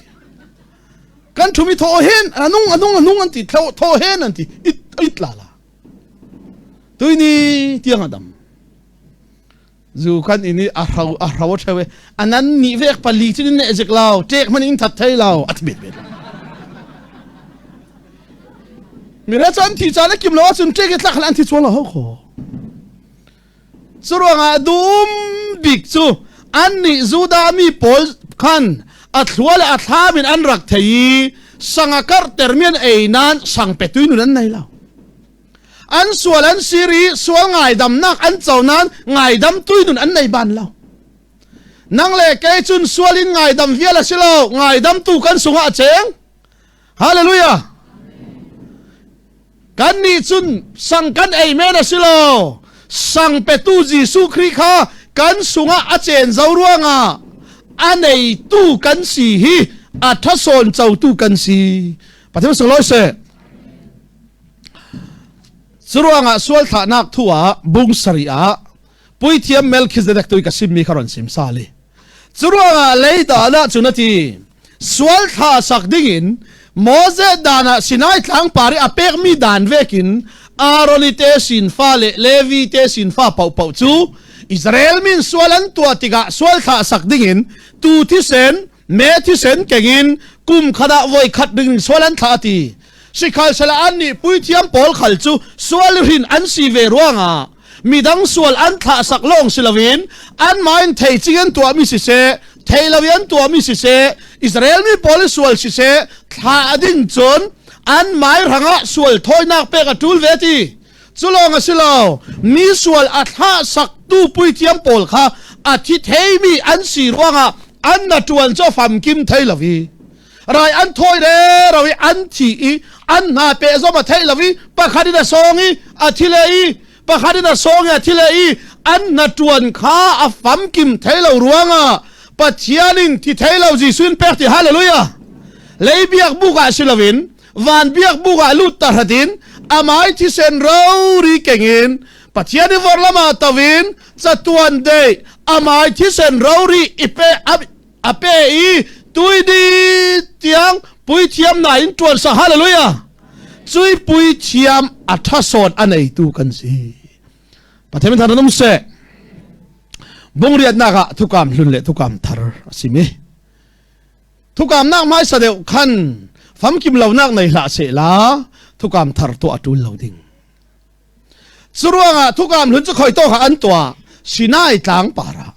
Kan thumi tho hen anung anung anung an ti tho tho hen an ti it it la la. Tuini tiang adam. Zu kan in i a hro a hro a thewe anan ni vek pali cun ne zik lo tek man in that thei lo a bet bet. Mi ra chan thi chan a kim lo cun tek i tlak an thi chuang lo ho kho. Curuangah dum bik cu annih Judah mi pawl khan a thlua le a thlam in an rak thei i sang a karhtermi an ei nain sang petu nun an nei lo. An sual an sir i sual ngaidamnak an co nain ngaidam tui nun an nei ban lo. Nang le kei cun sual in ngaidam vial a si lo, ngaidamtu kan sungah a cheng. Hallelujah! Kan nih cun sang kan ei men a si lo. Sang petu Jesuh Khrih kha kan sungah a cen zo ruangah a neitu kan si hi a ṭhasawn cotu kan si. Pathian sunglawi seh. Curuangah sual thlahnak thu ah bung sarih ah puithiam Melchizedek tu i ka simmi kha ron sim sali. Curuangah leidan ah cun a ti, sual thla sak dingin Moses dan ah Sinai tlangpar i a pekmi dan vekin Aaron i te sinfa le Levi te sinfa paohpaoh cu Israel min sual an tuah tikah sual thlah sak dingin tu thisen me thisen kengin kum khat ah voi khat ding sual an thlah ti. Sikhalsela an nih puithiam pawl khal cu sual hrin an si ve ruangah midang sual an thlah sak lawng si loin anmah in thei cing an tuahmi siseh thei lo in an tuahmi siseh Israel mi pawl i sual siseh thlah ding cun an mai hrangah sual thawinak pek a ṭul ve ti cu lawng a si lo mi sual a thlah saktu puithiam pawl kha a thi theimi an si ruangah an na ṭuan cu famkim thei lo i rai an thawi re ro i an thi i an hna pe zom a thei lo i pakhat in a sawng i a thi le i pakhat in a sawng i a thi le i an hna ṭuan kha a famkim thei lo ruangah Pathian in thi thei lo Jesuh in pek ti hallelujah lei biak buk ah si loin van biak buk ah lut ta hratin amai thisen rori kengin Pathian i vor lama tawin chatuan dei amai thisen rori ipe a pe i tuidi tiang puithiam na in tuan sa hallelujah cui puithiam a thasawn a neitu kan si pathian than um se bungriatnak ah thukam hlun le thukam thar a si mi thukam nak mai sa deuh khan famkim lo nak nei hlah se la thukam thar to atul lo ding curuangah thukam hlun chu khoi to kha an tua Sinai tlang para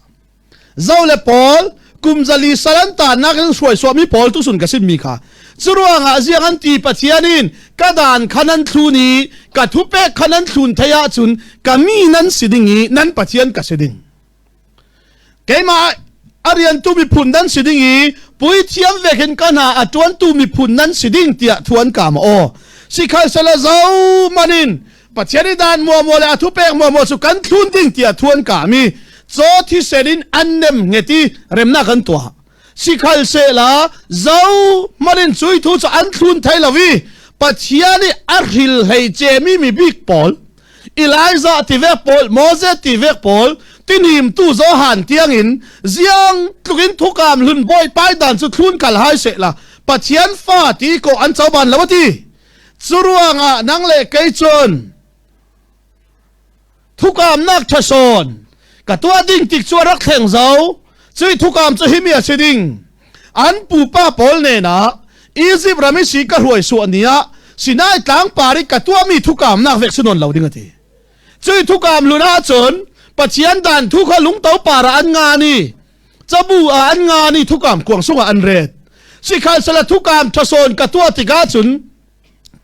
Zo le pawl kum zali salan tannak in hruai suahmi pawl tu sun ka simmi kha curuangah ziang an ti Pathian in ka dan kha nan thlun i ka thupek kha nan thlun thei ahcun ka mi nan si ding i nan Pathian ka si ding keimah a riantu miphun nan si ding i puithiam vekin ka hna a ṭuantu miphun nan si ding tiah thu an kaam aw sikhal sala zo manin Pathian i dan muamuah le a thupek muamuah cu kan thlun ding tiah thuan kami caw thisen in an nem nget i remnak kan tuah sikhal sehla zo hmanin cui thu cu an thlun thai lo i Pathian i a hril hlei cemi mi bik pawl Elijah ti vek pawl Moses ti vek pawl tinim tu Johan tiangin ziang tlukin thukam hlun bawi pai dan cu thlun kal hai sehla Pathian fa ti ko an co ban lo ti Curuangah nang le kei cun thukamnak ṭhasawn ka tuah ding tik cu a rak thleng zo. Cui thukam cu himi a si ding. An pupa pawl nenah Izipt ram i si ka hruai suah ni ah Sinai tlangpar i ka tuahmi thukamnak vek si nawn lo ding a ti. Cui thukam hlun ahcun Pathian dan thu kha lungto par ah an ngan i cabu ah an ngan i thukam kuang sungah an ret sikhalsala thukam ṭhasawn ka tuah tikah cun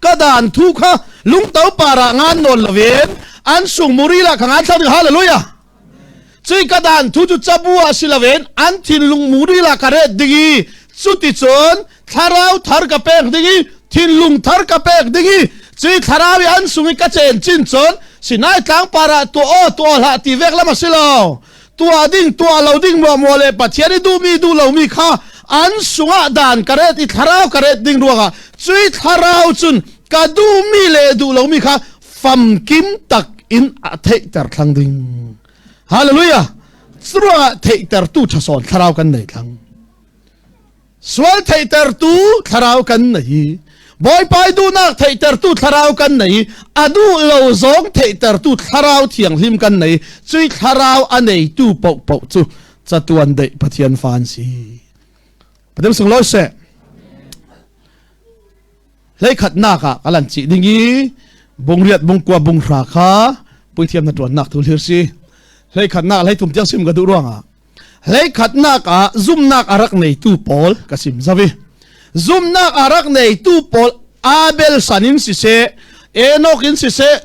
ka dan thu kha lungto par ah ngan nawn loin an sung muri la kha ngan thla ding hallelujah cui ka dan thu cu cabu ah si loin an thinlung muri la ka ret ding i cuticun thlarau thar ka pek ding i thinlung thar ka pek ding i cui thlarau i an sung i ka cen cin cun Sinai tlangpar ah tuah aw tuah hlah ti vek lam a si lo tuah ding tuah lo ding muahmuah le Pathian i duhmi duh lomi kha an sungah dan ka ret i thlarau ka ret ding ruangah cui thlarau cun ka duhmi le duh lomi kha famkim tak in a theihter thlang ding hallelujah curuangah theihtertu ṭhasawn thlarau kan nei thlang. Sual theihtertu thlarau kan nei. Bawipa duhnak theihtertu thlarau kan nei. A duh lo zong theihtertu thlarau thianghlim kan nei. Cui thlarau a neitu paohpaoh cu catuan deih Pathian fa an si. Pathian sunglawi seh. Hleikhatnak ah ka lan chih ding i bungriat bungkua bunghra kha puithiam na ṭuannak thu hlir si. Hleikhatnak hleithum tiang sim ka duh ruangah hleikhatnak ah zumnak a rak neitu pawl ka sim zavi. Zumnak a rak neitu pawl Abel san in siseh, Enoch in siseh,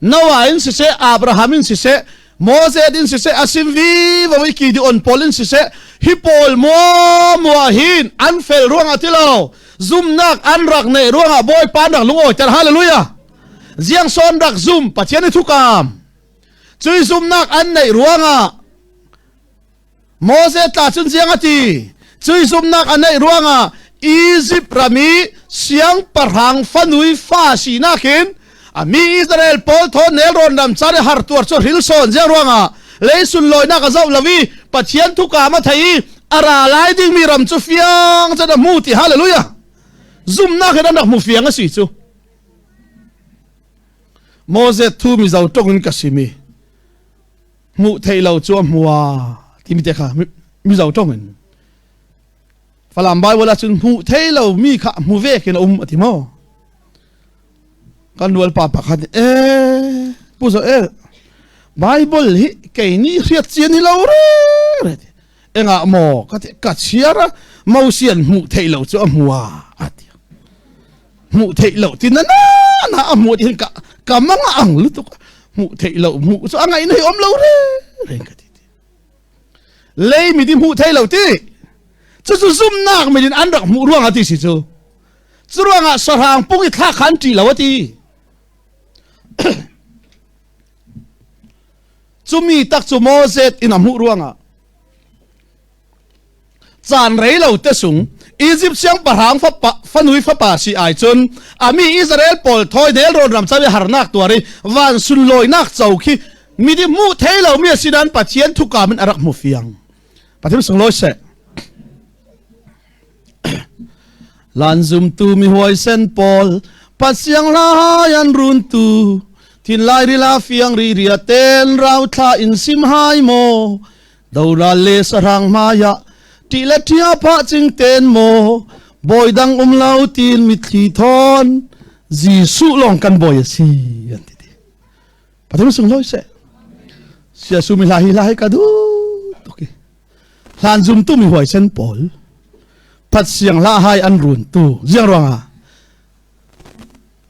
Noah in siseh, Abraham in siseh, Moses in siseh, asim vi vo i Gideon pawl in siseh, hi pawl mua mua hin an fel ruangah ti lo, zumnak an rak neih ruangah Bawipa an rak lungawiter. Hallelujah! Ziang sawn rak zum Pathian i thukam. Cui zumnak an neih ruangah Moses tla cun ziang a ti? Cui zumnak a neih ruangah Izipt ram i siangpahrang fanui fa sinak in a mi Israel pawl thawn nelrawn ram car i hartuar cu hril sawn ziang ruangah lei sunlawinak a zoh lo i Pathian thukam a thei i a ra lai dingmi ram cu fiang cun a hmu ti hallelujah zumnak in an rak hmu fiang a si cu Moses thu mizo tong in ka simi hmuh theih lo cu a hmua timi te kha mizo tong in Falam Bible ah cun hmuh thei lo mi kha hmu ve khin a um a ti maw kan rual pa pakhat e pu zo e Bible hi kei ni hriat chian hi lo re re engah maw ka ti ka chiar a mosian hmuh theih lo cu a hmua a ti hmuh theih lo ti na na na a hmuh hin ka ka mang a ang lutuk hmuh theih lo hmuh cu a ngaih nei om lo re reng ka ti lei mi ti hmuh thei lo ti cu cu zumnak min in an rak hmuh ruang ti si cu cu ruangah sahrang pung i thlak khan ṭi lo a ti cumi tak cu Moses in a hmuh ruangah Caan rei lo te sung Izipt siangpahrang fapa fanui fapa si ai cun a mi Israel pawl thawi nelrawn ram cam i harnak tuar i van sunlawinak co khi midi hmuh thei lo mi a si nain Pathian thukam in a rak hmu fiang. Pathian sunglawi seh. Lan zumtu mi huaisen pawl Pasiang lai an runtu thinlai rila fiang ri ria ten rau thla in sim hai maw Doral le sahrang hmaiah ṭih le ṭhia phah cing ten maw bawi dang um lo tin mitthli thawn Jesuh lawng kan bawi a si an ti ti. Pathian sunglawi seh. Sia su mi hla hi hla hi ka duh tuk i. Hlan zumtu mi huaisen pawl phat siang hla hai an run tu ziang ruangah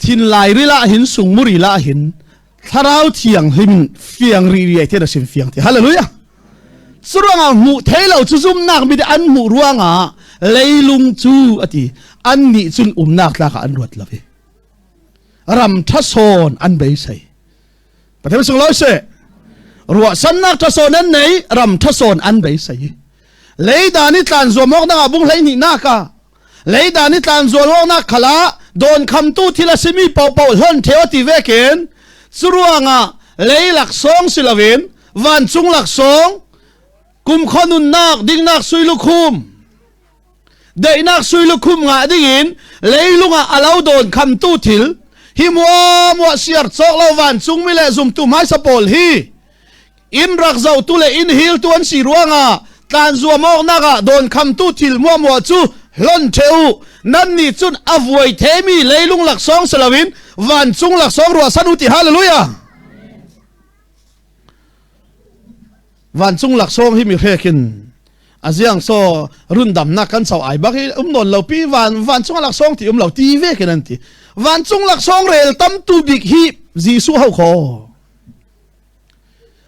Thinlai ril ah hin sungmuri lah hin thlarau thianghlim fiang ri riai te na sim fiang ti hallelujah curuangah hmuh thei lo cu zumnak mi an hmuh ruangah leilung cu ati an nih cun umnak tlak ah an ruat lo i ram ṭhasawn an beisei Pathian sunglawi seh ruahsannak ṭhasawn an nei ram ṭhasawn an beisei leidan i tlan zuam awk dangah bung 12 nak ah Leidan i tlanzual awknak khal ah dawnkhamtu thil a simi paohpaoh hlonh ṭheo ti vekin curuangah lei laksawng si loin vancung laksawng kumkhua nunnak dingnak sui lukhum daihnak sui lukhum ngah dingin leilung ah a lo dawnkhamtu thil hi muamuah siar cawk lo vancungmi le zumtu hmaisa pawl hi Inn rak zohtu le inn hiltu an si ruangah tlanzuam awknak ah dawnkhamtu thil muahmuah cu hlonh ṭheh u. Nannih cun a vuai themi leilung laksawng si loin vancung laksawng ruahsan u ti hallelujah. Vancung laksawng hi mi hrek in a ziang so rundamnak kan co ai bak hi um nawn lo pi van vancung laksawng ti um lo ti ve kin an ti vancung laksawng rel tam tu bik hi Jesuh ho kho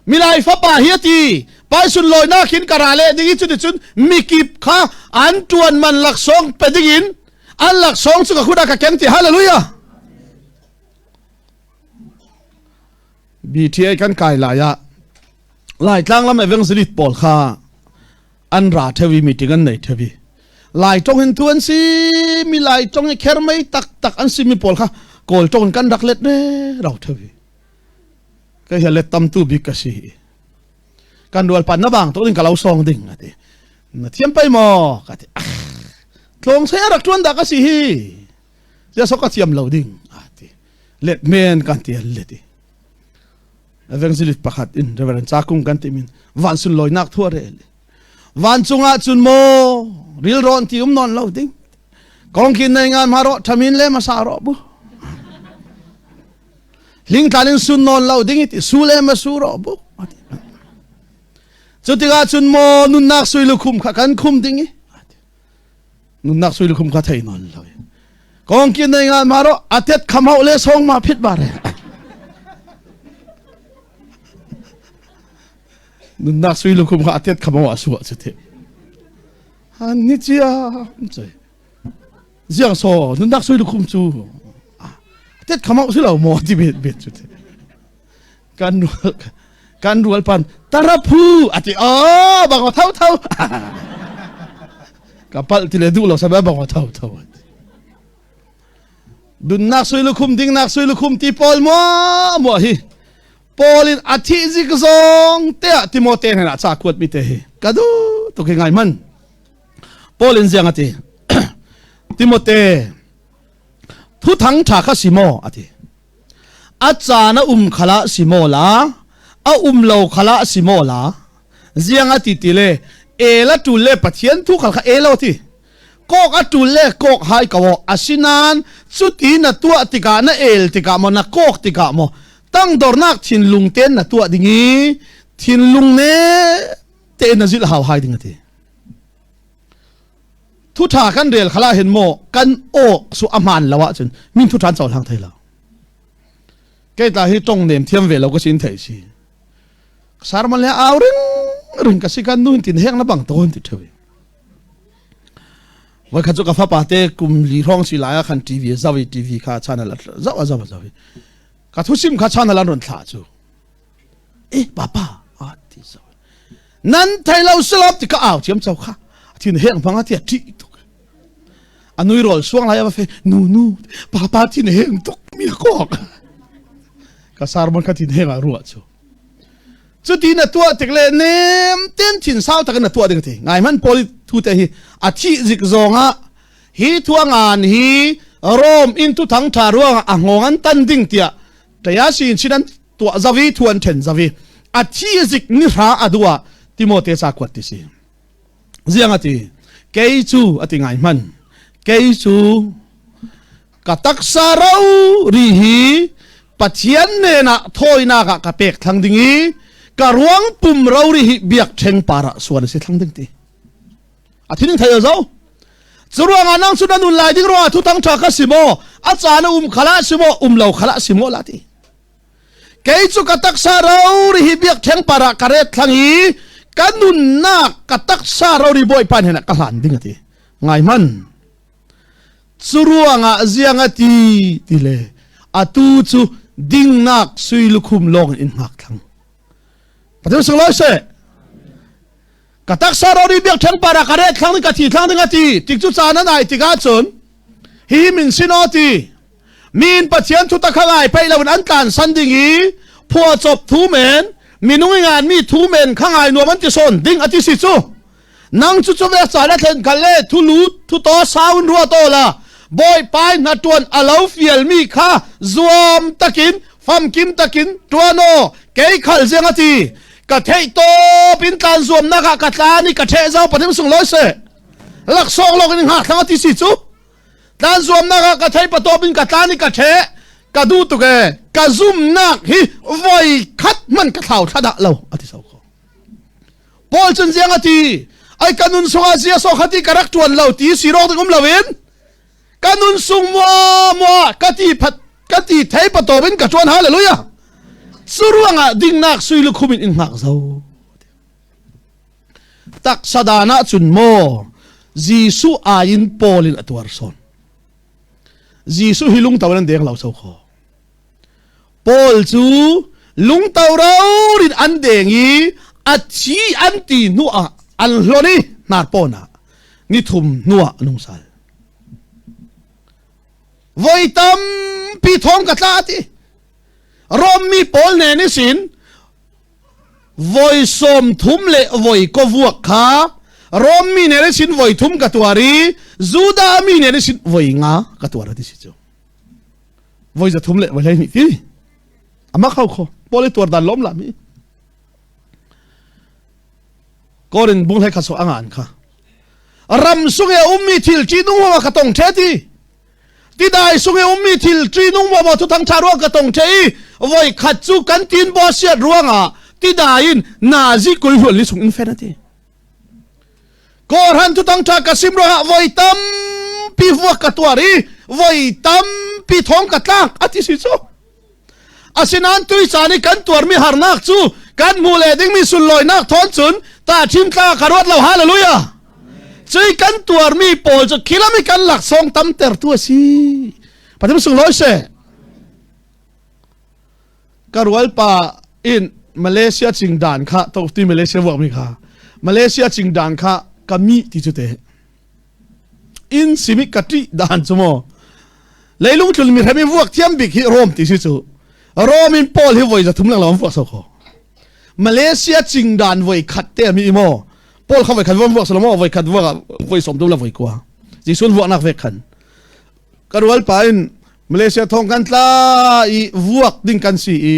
Milai fapa hi a ti pai sunlawinak hin ka ra le ding i cuticun mikip kha an ṭuan man laksawng pe dingin an laksawng cu ka kut ah ka keng ti hallelujah BTA kan kai lai ah Laitlang lam evangelist pawl kha an ra theu i meeting an nei theu i Lai tong hin tu an si mi Lai tong i kher mei tak tak an si mi pawl kha Kawl tong kan rak let re rau theu i Ka hi let tam tu bik ka si. Kan rual pan na bang to ding ka lo song ding ati. Na thiam pai maw ka ti. Tlawng sei a rak ṭuan dah ka si hi. Zia sok ka thiam lo ding a ti. Let men kan ti let i. Evangelist pakhat in Reverend Cakung kan ti min van sunlawinak thu a rel. Vancung ah cun maw rilrawn ti um non lo ding. Kongkin nei ngan ma ro thamin le ma sa ro bu. Hlingtlan in sun non lo ding iti su le ma su ro bu. Cu tikah cun maw nunnak sui lukhum kha kan khum ding i nunnak sui lukhum kha thei non lo. Kongkin nei ngan ma ro atet kham hau le song ma phit ba re. Nunnak sui lukhum kha atet kham hau a su a chu the. Han ni chia choi. Ziang so nunnak sui lukhum cu atet kham hau si lo maw ti bet bet chu the. Kan rual kan rual pan taraphu ati o bang thau thau ka pal ti le duh lo sabe bang thau thau Dunnak sui lukhum dingnak sui lukhum ti Paul mua mua hi Paul in a thih zik zong te ah Timote hnen ah ca kuat mi te hi ka du tuk hi ngai man Paul in ziang ati Timote thu thang tha kha si maw ati a caan a um khala si maw la a um lo khala si maw la ziang ati ti le el a tul le Pathian thu khal kha el lo ti kok a tul le kok hai ko asinain cuti na tuah tikah na el tikah maw na kok tikah maw tangdornak thinlung ten na tuah ding i thinlung ne te na zilh hau hai ding ati thu tha kan rel khala hin maw kan awk su a hmaan lo ahcun min thu than cohlang thei lo kei ta hi tong nem thiam ve lo ka sin thei si sarman le au ring ring ka si kan nu tin hek na bang ton ti thewi Voi khat cu ka fapa te kum li hrawng si lai ah khan TV zau i TV kha channel a zau a zau a zau i ka thusim kha channel an run thlah cu eh papa a ti zau nan thei lo silop ti ka au thiam chau kha thin heng bang a ti a ṭih tuk a nui rol suang lai a fe nu nu papa thin heng tuk mi kok ka sarmon kha thin heng a ruah cu Cuti na tuah tik le nem ten thin sau takin na tuah ding ti. Ngai hman Paul thu te hi a thih zik zong ah hi thuangan hi Rome in tu thang tha ruang a ngong an tan ding tiah taya sin chin an tuah zavi thuan then zavi a thi zik ni hra adua Timote ca kuat ti si. Ziang ati kei cu ati ngai hman kei cu ka taksa ro ri hi Pathian hnenah thawinak ah ka pek thlang ding i ka ruang pum ro ri hi biakṭheng par ah suan a si thlang ding ti a thining thei zo cu ruangah nang cu na nun lai ding ruangah thu tang ṭha ka si maw a caan a um khala si maw um lo khala si maw la ti kei cu ka taksa ro ri hi biakṭheng par ah ka ret thlang i ka nunnak ka taksa ro ri bawipa hnenah ka hlan ding a ti ngai man Cu ruangah ziang a ti ti le atu cu dingnak sui lukhum lawng in hngak thlang. Pathian sunglawi seh. Ka taksa rori biakṭheng para ka ret thlang ding ka thi thlang ding a ti tik cu caan an ai tikah cun hi min sin aw ti min Pathian thu takha ngai peih lo in an tlan san ding i phuahcop thu men minung i ngan mi thu men kha ngai nuam an ti sawn ding a ti si cu Nang cu cu ve sa na thlen khal le thu lu thu to saun rua to la bawipa na tuan alo fial mi kha zuam takin famkim takin tuano kei khal zeng ati ka thei top in tlan zuam na ka ka tlan i ka the zau pathim sung loi se laksawng lok in ha thlang ati si chu tlan zuam na ka ka thei patop in ka tlan i ka the ka du tuk e ka zum nak hi voi khat man ka thlau thla dah lo ati so ko Paul cun ziang a ti ai ka nun sungah zia so khati ka rak tuan lo ti si rawk ding um loin ka nun sung mua mua ka ti phat ka ti thei patawm in ka tuan hallelujah cu ruangah dingnak sui lukhum in in hngak zo taksa dan ah cun maw Jesuh ai in Paul in a tuar sawn Jesuh hi lungto in an deng lo so kho Paul cu lungto rorin an deng i a thi an ti hnu ah an hlon i hnarpawn ah nithum hnu ah a nung sal. Voi tampi thong ka tla ti. Rom mi pawl nen i sin voi 30 le voi ko vuak kha. Rom mi ne sin voi thum ka tuar i Judah mi ne sin voi nga ka tuar ti si cu. Voi za thum le voi hlei hnih ti. Ama khau kho. Paul i tuar dan lom la mi. Korin bung hlei kha so angan kha. Ram sung e ummi thil chi nung ma ka tong the ti. Tidai sung e ummi thil chi nung ma ma thu thang tha ruang ka tong the i voi khat chu kan tin bo siat ruanga tidai in nazi kul hual li sung in fen ati. Kawhran thutang ṭha ka sim ruangah voi tampi vuak ka tuar i voi tampi thong ka tlak a ti si cu. Asinain tui caan i kan tuarmi harnak cu kan hmuh le dingmi sunlawinak thawn cun tahṭhim tla ka ruat lo. Hallelujah! Cui kan tuarmi pawl cu khilam i kan laksawng tamtertu a si. Pathian sunglawi seh. Ka rualpa in Malaysia cingdan kha to ti Malaysia vuak mi kha Malaysia cingdan kha ka mi ti chu te in simi ka ṭih dan chu mo leilung tlun mi hremi vuak thiam bik hi Rome ti si chu Rome in Paul hi voi za thum lang lawm vuak so kho Malaysia cingdan voi khat te mi mo Paul kha voi khat vuak so mo voi khat vuak voi som dum la voi kwa Jesun vuak nak ve khan ka rual pa in Malaysia thong kan tla i vuak ding kan si i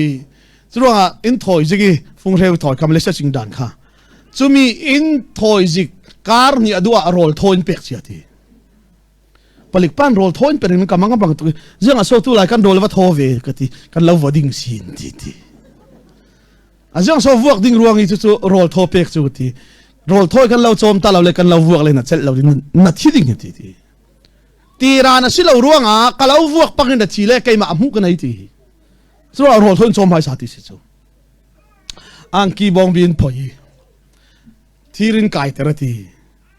curuangah in thawi zik i funghreu thawi kha Malaysia cing dan kha cumi in thawi zik kar ni adu ah rawl thawi in pek chia ti palik pan rawl thawi in perin ka mang bang tu ziang a so tu lai kan rawl va thaw ve ka ti kan lo va ding sin ti ti a ziang so vuak ding ruang i cu cu rawl thaw pek chu ti rawl thawi kan lo chom ta lo le kan lo vuak le na chelh lo na thi ding ti ti Tiran a si lo ruangah ka lo vuak pang in a thi le keimah a hmuh ka nei ti. Cu ah rawl thon chom hai sa ti si cu. Angki bong bin phoi thirin kai ter ti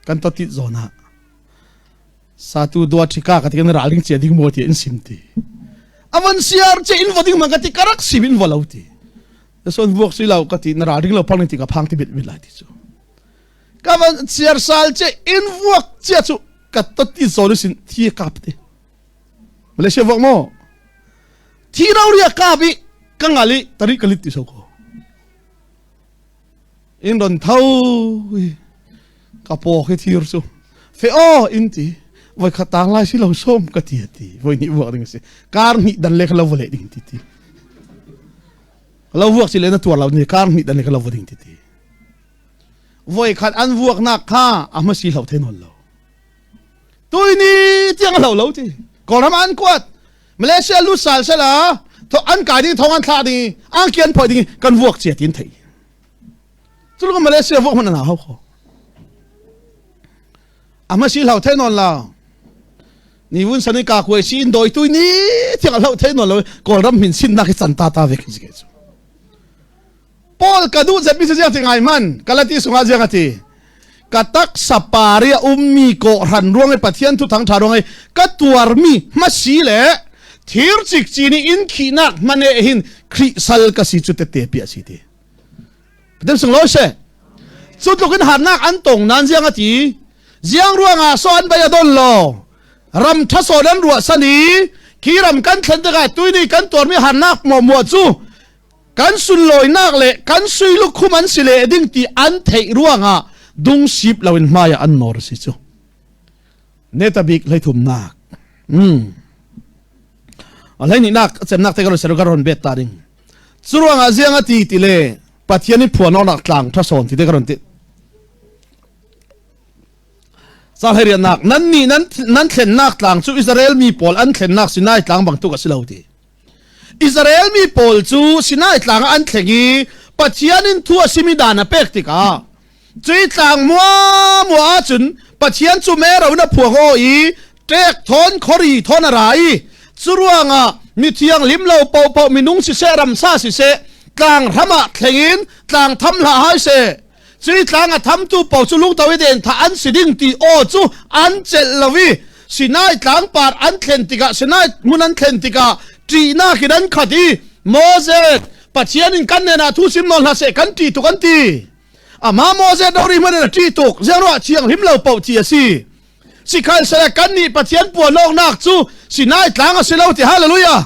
kan to tit zawn ah satu dua thika ka ti kan ralring chia ding mo ti in sim ti. Avan siar che in voding man ka ti karak sim in volo ti. Son vuak si lo ka ti na ralring lo phang ti ka phang ti bit bit lai ti cu. Ka van siar sal che in vuak chia chu ka tati zawn sin thi kap te Malaysia vok mo thi ro ria kap i ka ngali tari kalit ti so ko in ron tho ka po khi thir chu fe o in ti voi khat tang lai si lo som ka ti ti voi ni vuak ding si kar ni dan le lo vole ding ti ti lo vuak si le na tuar lo ni kar ni dan le lo ding ti ti voi khat an vuaknak kha a hmasi hlo the nawn lo tui ni tiang hlo lo ti kawlram an kuat Malaysia lu sal sela tho an kai ding thong an thla ding ang kian phoi ding kan vuak chia tin thei chu Malaysia vuak man na hau kho a hmasi hlo the nawn lo ni wun sani ka kuai si in doi tui ni tiang hlo the nawn lo kawlram min sin nak hi chan ta ta ve khi chu Paul ka duh zetmi cu ziang ti ngai hman Galati sungah ziang a ti ka taksa pari a ummi kawhhran ruang i Pathian thu thangṭha ruang i ka tuarmi hmasi le thir cikcin i in khihnak hmane hin Khrih sal ka si cu tette pi a si ti Pathian sunglawi seh cu tluk in harnak an tong nan ziang a ti ziang ruangah so an bai a don lo ram ṭha sawn an ruah san i khi ram kan thlen tikah tuini kan tuarmi harnak muah cu kan sunlawinak le kan sui lukhum an si le ding ti an theih ruangah dungsip loin hmai ah an nawr si cu neta bik hleithumnak hleihnih cemnak te ka ron ka ron bet ta ding cu ruangah ziang a ti ti le Pathian i phuanawnak tlang tha sawn ti te ka ron ti Riannak nan nih nan thlennak tlang cu Israel mi pawl an thlennak Sinai tlang bangtuk a si lo ti Israel mi pawl cu Sinai tlang ah an thleng i Pathian in thu a simi dan a pek tikah cui tlang muamua ahcun Pathian cu mero in a phuang aw i ṭek thawn khori thawn a ra i cu ruangah mi thianghlim lo paohpaoh minung siseh ramsa siseh tlang hram ah thleng in tlang tham hlah hai seh Cui tlang a thamtu paoh cu lungto i den thah an si ding ti aw cu an celh lo i Sinai tlangpar an thlen tikah Sinai hmun an thlen tikah ṭihnak in an khat i Moses Pathian in kan nen ah thu sim nawn hlah seh kan ṭih tuk an ti. Amah Moses dori hmanh in a ṭih tuk ziangruah thianghlim lo paoh ti a si. Sikhalsehla kannih Pathian puanawknak cu Sinai tlang a si lo ti hallelujah.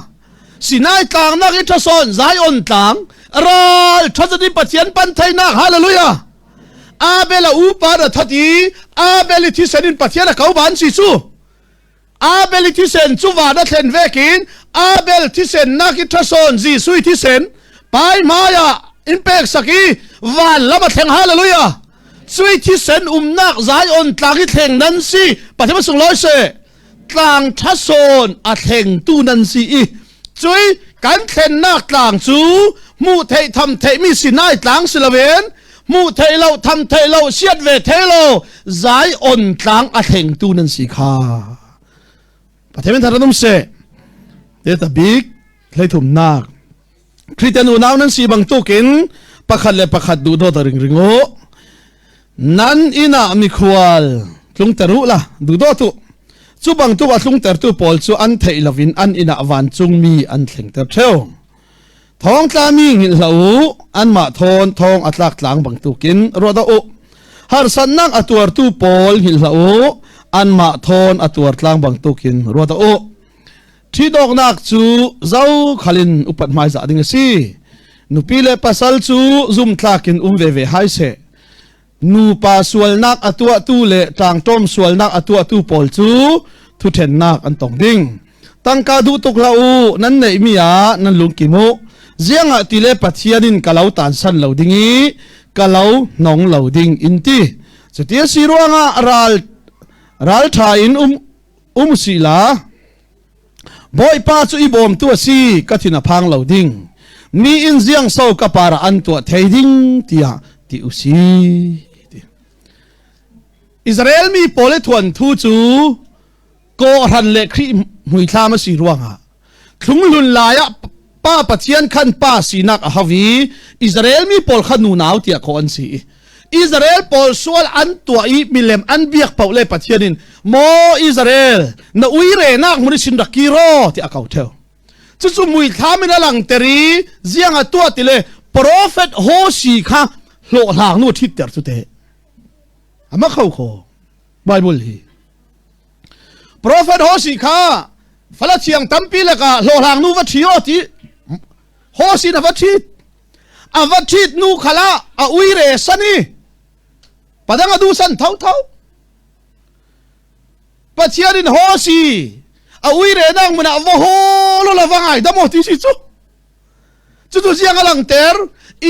Sinai tlang nak i ṭhasawn Zion tlang ral ṭhazat in Pathian pan theinak hallelujah. Abel a upa na that i Abel i thisen in Pathian a ko ban si cu. Abel i thisen cu van a thlen vekin Abel thisen nak i ṭhasawn Jesuh i thisen pai hmai ah in pek sak i van lam a thleng. Hallelujah! Cui thisen umnak Zion tlang i thleng nan si. Pathian sunglawi seh. Tlang ṭhasawn a thlengtu nan si i cui kan thlennak tlang cu hmuh theih tham theihmi Sinai tlang si loin hmuh theih lo tham theih lo siat ve thei lo Zion tlang a thlengtu nan si kha. Pathian thar um seh. Te bik hleithumnak Kristian unau nan si bangtukin pakhat le pakhat duhdawt a ring ring u. Nan inn ah mikhual tlungter u la duhdawt u. Cu bangtuk a tlungtertu pawl cu an theih loin an inn ah vancungmi an thlengter ṭheo. Thawngtlami hngilh hlah u, anmah thawn thawng a tlak tlang bangtukin ruah dah u. Harsatnak a tuartu pawl hngilh hlah u, anmah thawn a tuar tlang bangtukin ruah dah u. Ṭhidawknak cu zokhal in upat hmaizah ding a si. Nupi le pasal cu zumtlak in um veve hai seh. Nupa sualnak a tuahtu le ṭangṭawm sualnak a tuahtu pawl cu thuṭhennak an tong ding. Tangka duh tuk hlah u, nan neihmi ah nan lungkim u. Ziangah ti le Pathian in ka lo tansan lo ding i ka lo hnong lo ding in ti. Cuti a si ruangah ral ralṭha in um um si la Bawipa cu i bawmtu a si ka thin a phang lo ding mi in ziang so ka para an tuah thei ding tiah ti u si Israel mi pawl i thuan thu cu kawhran le Khrih muithlam a si ruangah thlunghlun lai ah pa Pathian khan pa sinak a hau i Israel mi pawl kha nunau tiah kawh an si i Israel pawl sual an tuah i milem an biak paoh le Pathian in maw Israel na uire nak mun sin rak kiro ti a kau theo cucu muithlam in a langter i ziang a tuah ti le prophet Hosi kha hlawhhlang nu thit ter cu te ama kho kho Bible hi Prophet Hosi kha fala thiang tampi lakah hlawhhlang nu va ṭhi aw ti Hosi na va ṭhit a va ṭhit nu khala a uire san i padang a du san tho tho Pathian in Hosi a uire nang mun ah va haw lo la va ngai dam aw ti si cu Cucu ziang a langhter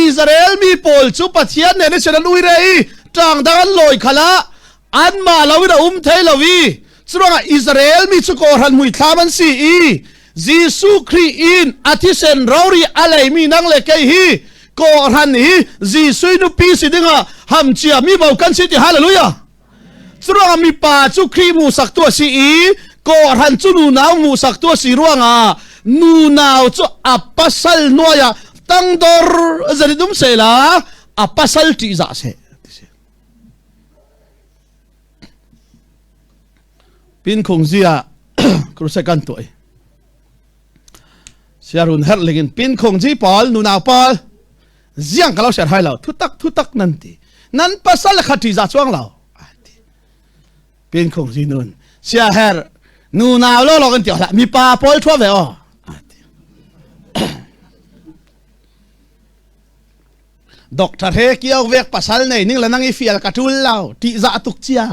Israel mi pawl cu Pathian nen i an uire i ṭang dang an lawi khal ah anmah lo in a um thei lo i curuangah Israel mi cu kawhhran muithlam an si i Jesuh Khrih in a thisen rori a leimi nang le kei hi kawhhran hi Jesuh nupi si dingah hamcia mi bo kan si ti hallelujah Curuangah mipa cu Khrih hmuhsaktu a si i kawhhran cu nunau hmuhsaktu a si ruangah nunau cu a pasal hnuai ah tangdor zan um sehla a pasal ṭihzah seh ti si. Pin khung zi ah crusade kan tuah i siarun herh lingin pin khung ji pawl nunau pawl ziang ka lo ser hai lo thutak thutak nan ti nan pasal kha ṭi za chuang lo ti pin khung zi nun sia her nu nau lo lo kan ti hlah mi pa pawl thua ve o Doctor he kiau vek pasal nei ning la nang i fial ka tul lo ti za tuk chia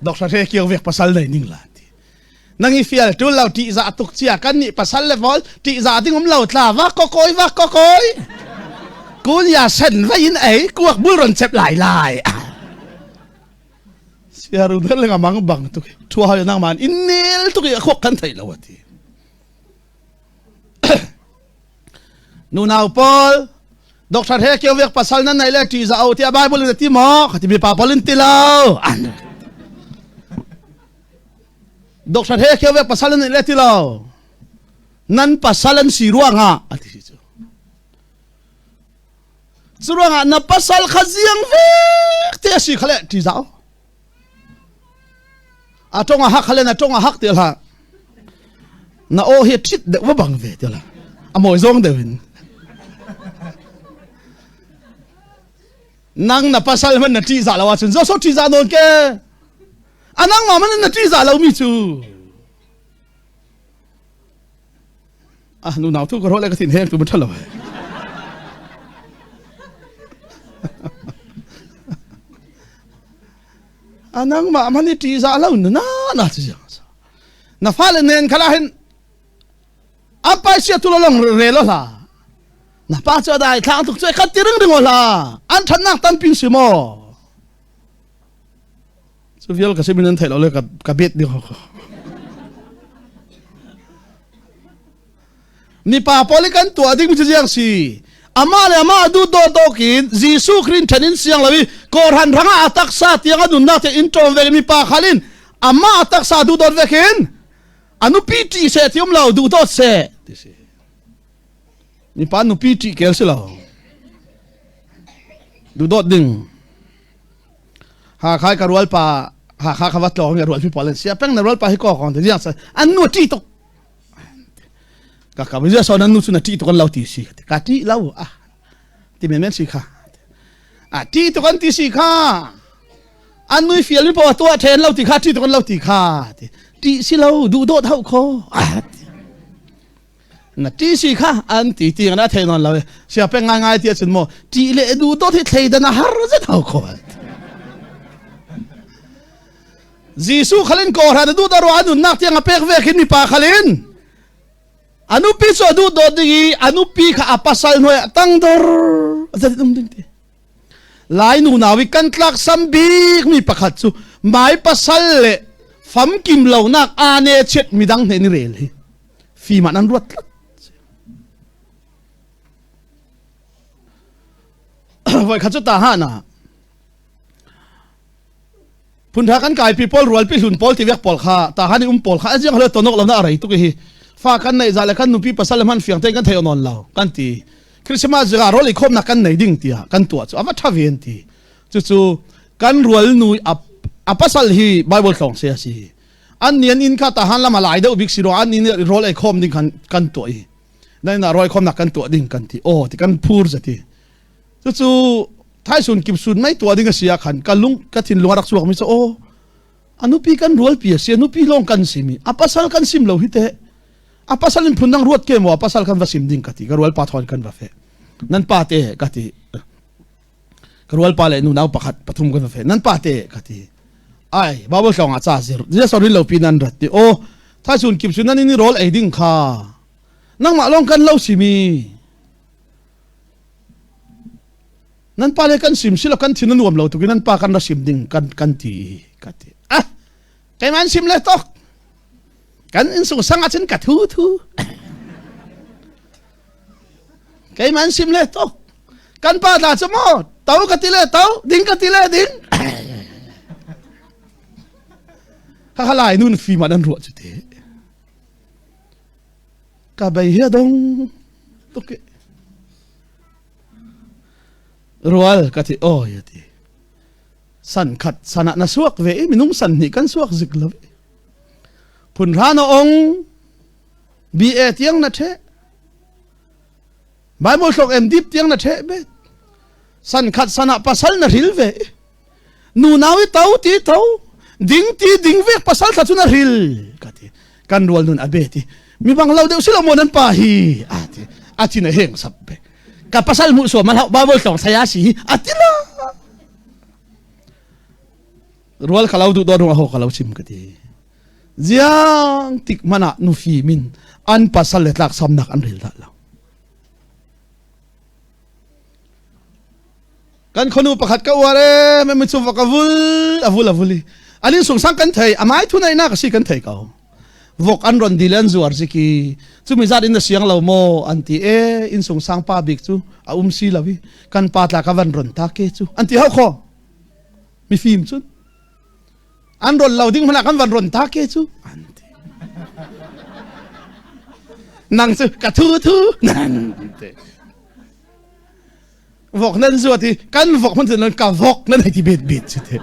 Doctor he kiau vek pasal nei ning la ti Nang i fial tul lo ṭihzah tuk cia kan nih pasal le vol ṭihzah ding um lo tla va ko koi va ko koi kun ya sen vai in ei kuak bul ron chep lai lai siaru der le mang bang tuk thua hoi nang man in nel tuk i khok kan thei lo ati nunau pawl Doctor he kio vek pasal nan nei le ṭihzah o tiah Bible in a ti maw khati mi pa pawl in ti lo Doctor he kio ve pasal nan le ti lo nan pasal an si ruangah a ti si cu cu ruangah na pasal kha ziang vek te a si kha le ti zau a tong a hak khale na tong a hak ti la na o hi thit deuh va bang ve ti la a mawi zong deuh in nang na pasal man na ṭih zah lo ahcun zo so ṭih zah nawn ke a nangmah man na ṭih zah lomi cu ah nu nau tu ka ro le ka thin heng tu ma ṭhalo. A nangmah man i ṭihzah lo na na ci na fale nen khala hin an pai sia tu long re lo hla na pa chu dai thlang tuk chu khat ti ring ring hla an thannak tampin si mo cu vial ka simin an theih lo le ka ka bet ding ko mipa pawl i kan tuah ding cu ziang si amah le amah du do dokin Jesuh Christ then in siang lo i kawhran rangah a taksa tiang a nunnak te in ṭawm ve mipa khalin amah a taksa du dot ve khin a nupi ṭih seh ti um lo duh dawt seh ti si mipa nupi ṭih kel si lo duh dawt ding ha khai ka rual pa ha kha kha va tlawng rual pi pawl an sia peng na rual pa hi ko kong te jiang sa an nu ṭih tuk ka ka zia so nan nu chu na ṭih tuk an lo ti si ka ṭih lo ah ti men men si kha a ṭih tuk an ti si kha an nui fial mi paoh tuah ṭhen lo ti kha ṭih tuk an lo ti kha ti ṭih si lo duh dawt hau kho na ṭih si kha an ti ti na thei non lo sia peng ngai ngai ti cun mo ṭih le duh dawt hi thleidan a har zet hau kho Jesuh khalin kawhra na duh darwa nunnak tiang a pek ve khin mipa khalin a nupi cu a duh dawt ding i a nupi kha a pasal hnuai ah tangdor zat um ding ti lai nu nau i kan tlak sam bik mi pakhat cu mai pasal le famkim lonak ane chiat midang hne ni rel hi fima nan ruat tlat voi khat cu ta ha na Phunṭha kan kaipi pawl rualpi hlun pawl tivek pawl kha tahan i um pawl kha aziang halo tonok lo na arei tuk hi fa kan nei za le kan nupi pasal le hman fiang te kan thei onon lo kan ti Christmas zika rol i khomnak kan nei ding tiah kan tuah cu ava tha ven ti cu cu kan rual nu a pasal hi Bible tlong se a si an nian in kha tahan lama lai deuh bik si ro an in rol ei khom ding kan kan tuah i nai na roi khomnak kan tuah ding kan ti o ti kan phur zati Cucu thaisun kipsun mei tuah ding a si ah khan ka lung ka thinlung a rak chuak mi cu aw a nupi kan rualpi a si a nupi lawng kan sim i a pasal kan sim lo hi teh a pasal in phundang ruat ke maw a pasal kan va sim ding ka ti ka rual pa thawn kan va fe nan pa te ka ti ka rual pa le nu nau pakhat pathum kan va fe nan pa te ka ti ai babul tlong ah cha zir zia sorin lo pi nan rat ti o thaisun kipsun nan in rol ei ding kha nangmah lawng kan lo simi Nan pa le kan sim silo kan thin a nuam lo tuk i nan pa kan ra sim ding kan kan ti ka ti. Ah, keimah an sim le tok. Kan in sung sang ahcun ka thu thu. Keimah an sim le tok. Kan pa tla cu maw to ka ti le to ding ka ti le ding. Kha lai nun fim ah nan ruah cu te. Ka bei hi a dong tuk i rual ka ti oi a ti san khat san ah na suak ve i minung san hnih kan suak zik lo phun hra na ong BA tiang na the Bible hlok em dip tiang na the bet san khat san ah pasal na hril ve nu nau i to ti to ding ti ding vek pasal thla cun a hril ka ti kan rual nun a be ti mi bang lo deuh silo mo nan pa hi a ti a thin a heng sap be ka pasal mu so mal bible tlong saya si hi a ti la rual ka lo du do ho ka lo chim ka ti ziang tik mana nu fi min an pasal le tlak samnak an ril dah lo Kan khonu pakhat ka uar e me mi cu va ka vul a vul a vul i anin sungsang kan thei amai thu nei na ka si kan thei ko vok an ron dil an zuar ziki chumi zat in na siang lo mo an ti e in sungsang pa bik cu a um si lo i kan pa tla ka van ron ta ke cu an ti hau kho mi fim cun an ron lo ding hmana kan van ron ta ke cu an ti nang cu ka thu thu nan ti Vok nan zuat i kan vok hmanh nan ka vok nan hei ti bet bet cu te.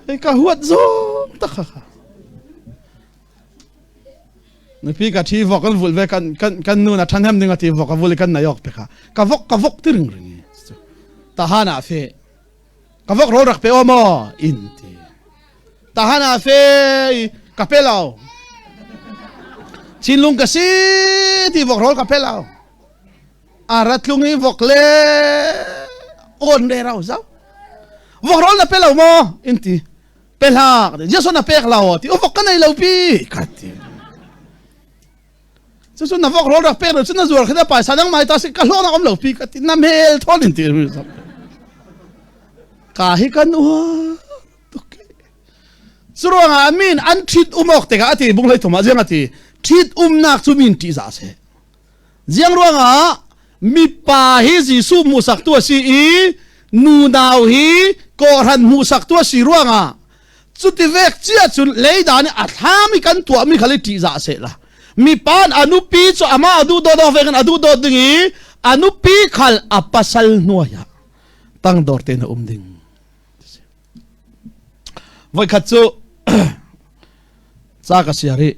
Hei ka huat zong tak kha kha. Nupi ka thi vok kan vul ve kan kan kan nu na than hem ding ati vok a vul i kan nai ok pe kha. Ka vok ka vok ti ring ring. Tahan ah fe. Ka vok rol rak pe o mo in ti. Tahan ah fe ka pe lo. Chinlung ka si ti vok rol ka pe lo. A ra tlung i vok le on re rau zau. Vok rawl na pe lo maw? In ti. Pe hlah. Jesuh na pek lo ti. Vok ka nei lo pi. Ka ti. Cucu na vok rawl rak pek lo cu na zuar kha na paisa nang mai ta si ka hlawh na om lo pi ka ti na mel thawn in ti. Ka hi kan uar tuk. Curuangah min an ṭhit um awk tikah a ti bung hlei thum ah ziang a ti ṭhit umnak cu min ṭihzah a si. Ziang ruangah mipa hi Jesuh hmuhsaktu a si i nunau hi kawhhran hmuhsaktu a si ruangah cuti vek cia cun leidan i a thlam i kan tuahmi khal i ṭihzah seh la. Mipa a nupi cu amah a duh dawt awk vekin a duh dawt ding i a nupi khal a pasal hnuai ah tangdor tein a um ding. Voikhat cu ca ka siar i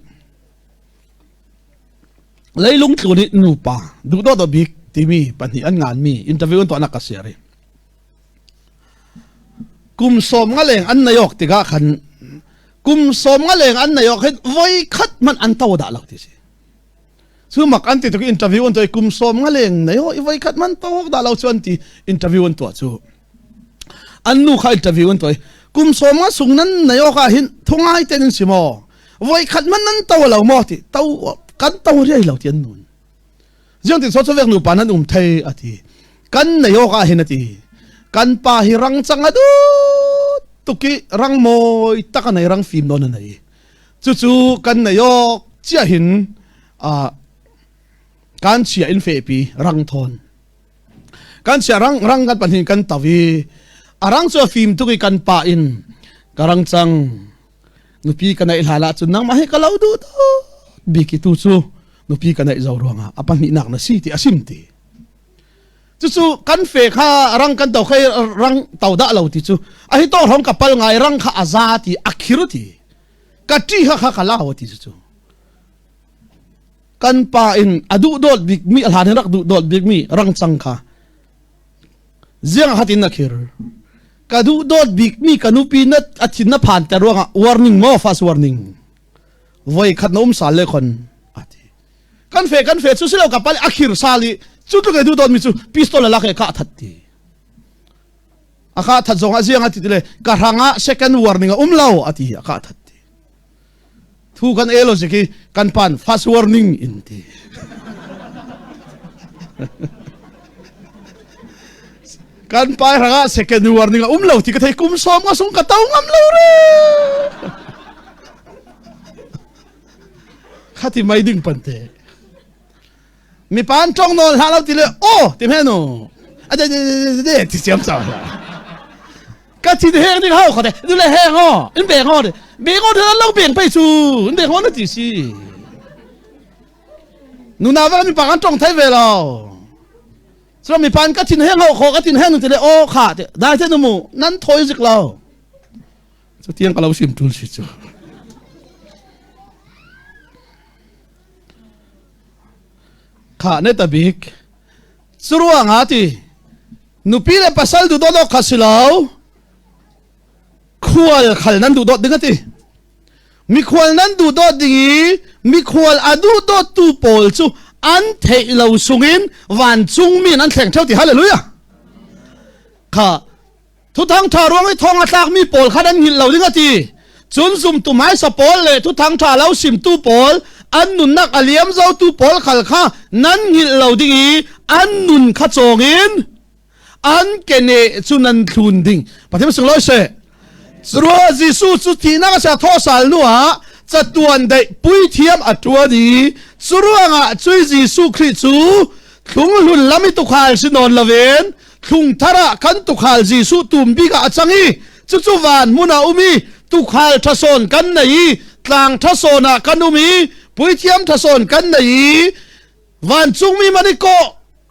leilung tlun i nupa duhdawt bik timi pahnih an nganmi interview an tuahnak ka siar i kum sawm nga leng an nei awk tikah khan kum sawm nga leng an nei awk hin voi khat hmanh an to dah lo ti si. Cu mak an ti tuk interview an tuah i kum sawm nga leng nei ho i voi khat man to dah lo cu an ti interview an tuah cu. An nu kha interview an tuah i kum sawm nga sung nan nei awk ah hin thungai ten in si maw? Voi khat man nan to lo maw ti to kan to riai lo ti an nun. Ziang ti so vek nu pa nan um thei ati. Kan nei awk ah hin ati. Kan pa hi rang chang adu tuki rang moi tak anei rang fim non anei. Cucu kan nei awk cia hin kan chia in fehpi rang thawn. Kan chia rang rang kan pahnih kan tawi a rang cu a fim tuk i kan pa in ka rang cang nupi ka neih hlan ah cun nangmah hi ka lo duh tuk biki tu cu nupi ka neih zo ruangah a pahnihnak na si ti a sim ti. Cucu kan fe kha rang kan to khai rang to dah lo ti cu a hi to hrong ka pal ngai rang kha a za ti a khir ti. Ka ṭi kha kha ka lau ti cu kan pa in a duh dawt bik mi a hlan in rak duh dawt bik mi rangcang kha ziang hatin na khir ka duh dawt bik mi ka nupi na a thin na phan te ruangah warning maw fast warning voi khat na um sal le khon ati kan fe kan fe chu silo ka pal a khir sali chu tluk e duh dawt mi chu pistol la ke ka that ti a ka that zong a ziang ati le ka hrangah second warning a um lo ati a ka that ti thu kan elo si khi kan pan first warning in ti kan pai hrangah second warning a um lo ti ka thei kum som nga sung ka tau ngam lo re khati mai ding pan te Mipa an ṭong nawl hlah lo ti le aw ti hme nu a de de de de ti siam sa ka thin heng ding hau khote du le heng ho in beng ho de beng ho de lo beng pe chu in beng ho na ti si nu na va mi pa kan ṭong thai ve lo so mi pan ka thin heng ho kho ka thin heng ti le aw kha te dai te nu mu nan thoi zik lo chu tiang ka lo sim tul si chu Khah ne ta bik. Curuangah ti nupi le pasal duh dawt awk kha si lo. Khual khal nan duh dawt ding a ti. Mikhual nan duh dawt ding i mikhual a duh dawttu pawl cu an theih lo sungin vancungmi in an thleng theo ti hallelujah. Kha Thuthang ṭha ruang i thong a tlakmi pawl kha nan hngilh lo ding a ti. Cun zumtu hmaisa pawl le thuthang ṭha lo simtu pawl, an nunnak a liam zotu pawl khal kha nan hngilh lo ding i an nun kha cawng in an keneh cu nan thlun ding. Pathian sunglawi seh. Curuangah Jesuh cu thihnak a sia thawhsal hnu ah catuan daih puithiam a ṭuan i curuangah cui Jesuh Khrih cu thlunghlun lam i tukhal si nawn loin Thlungthar ah kan tukhal Jesuh tum bik ah a cang i cucu van hmun ah um i tukhal ṭhasawn kan nei i tlang ṭhasawn ah kan um i puithiam ṭhasawn kan nei i vancungmi man i kawh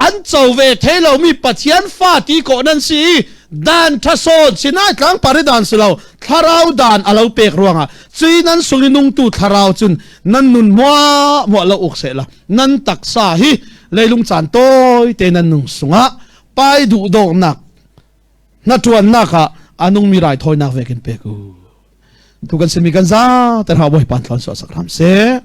an co ve thei lomi Pathian fa ti kawh nan si i dan ṭhasawn Sinai tlang par i dan si lo thlarau dan a lo pek ruangah cui nan sung i nungtu thlarau cun nan nun muah muah lo uk seh la nan taksa hi leilung caan tawi te nan nung sungah pai duh dawknak na ṭuannak ah a nungmi raithawinak vekin pek u tu kan simi kan za te hau bawi pan thlon so sak hram se.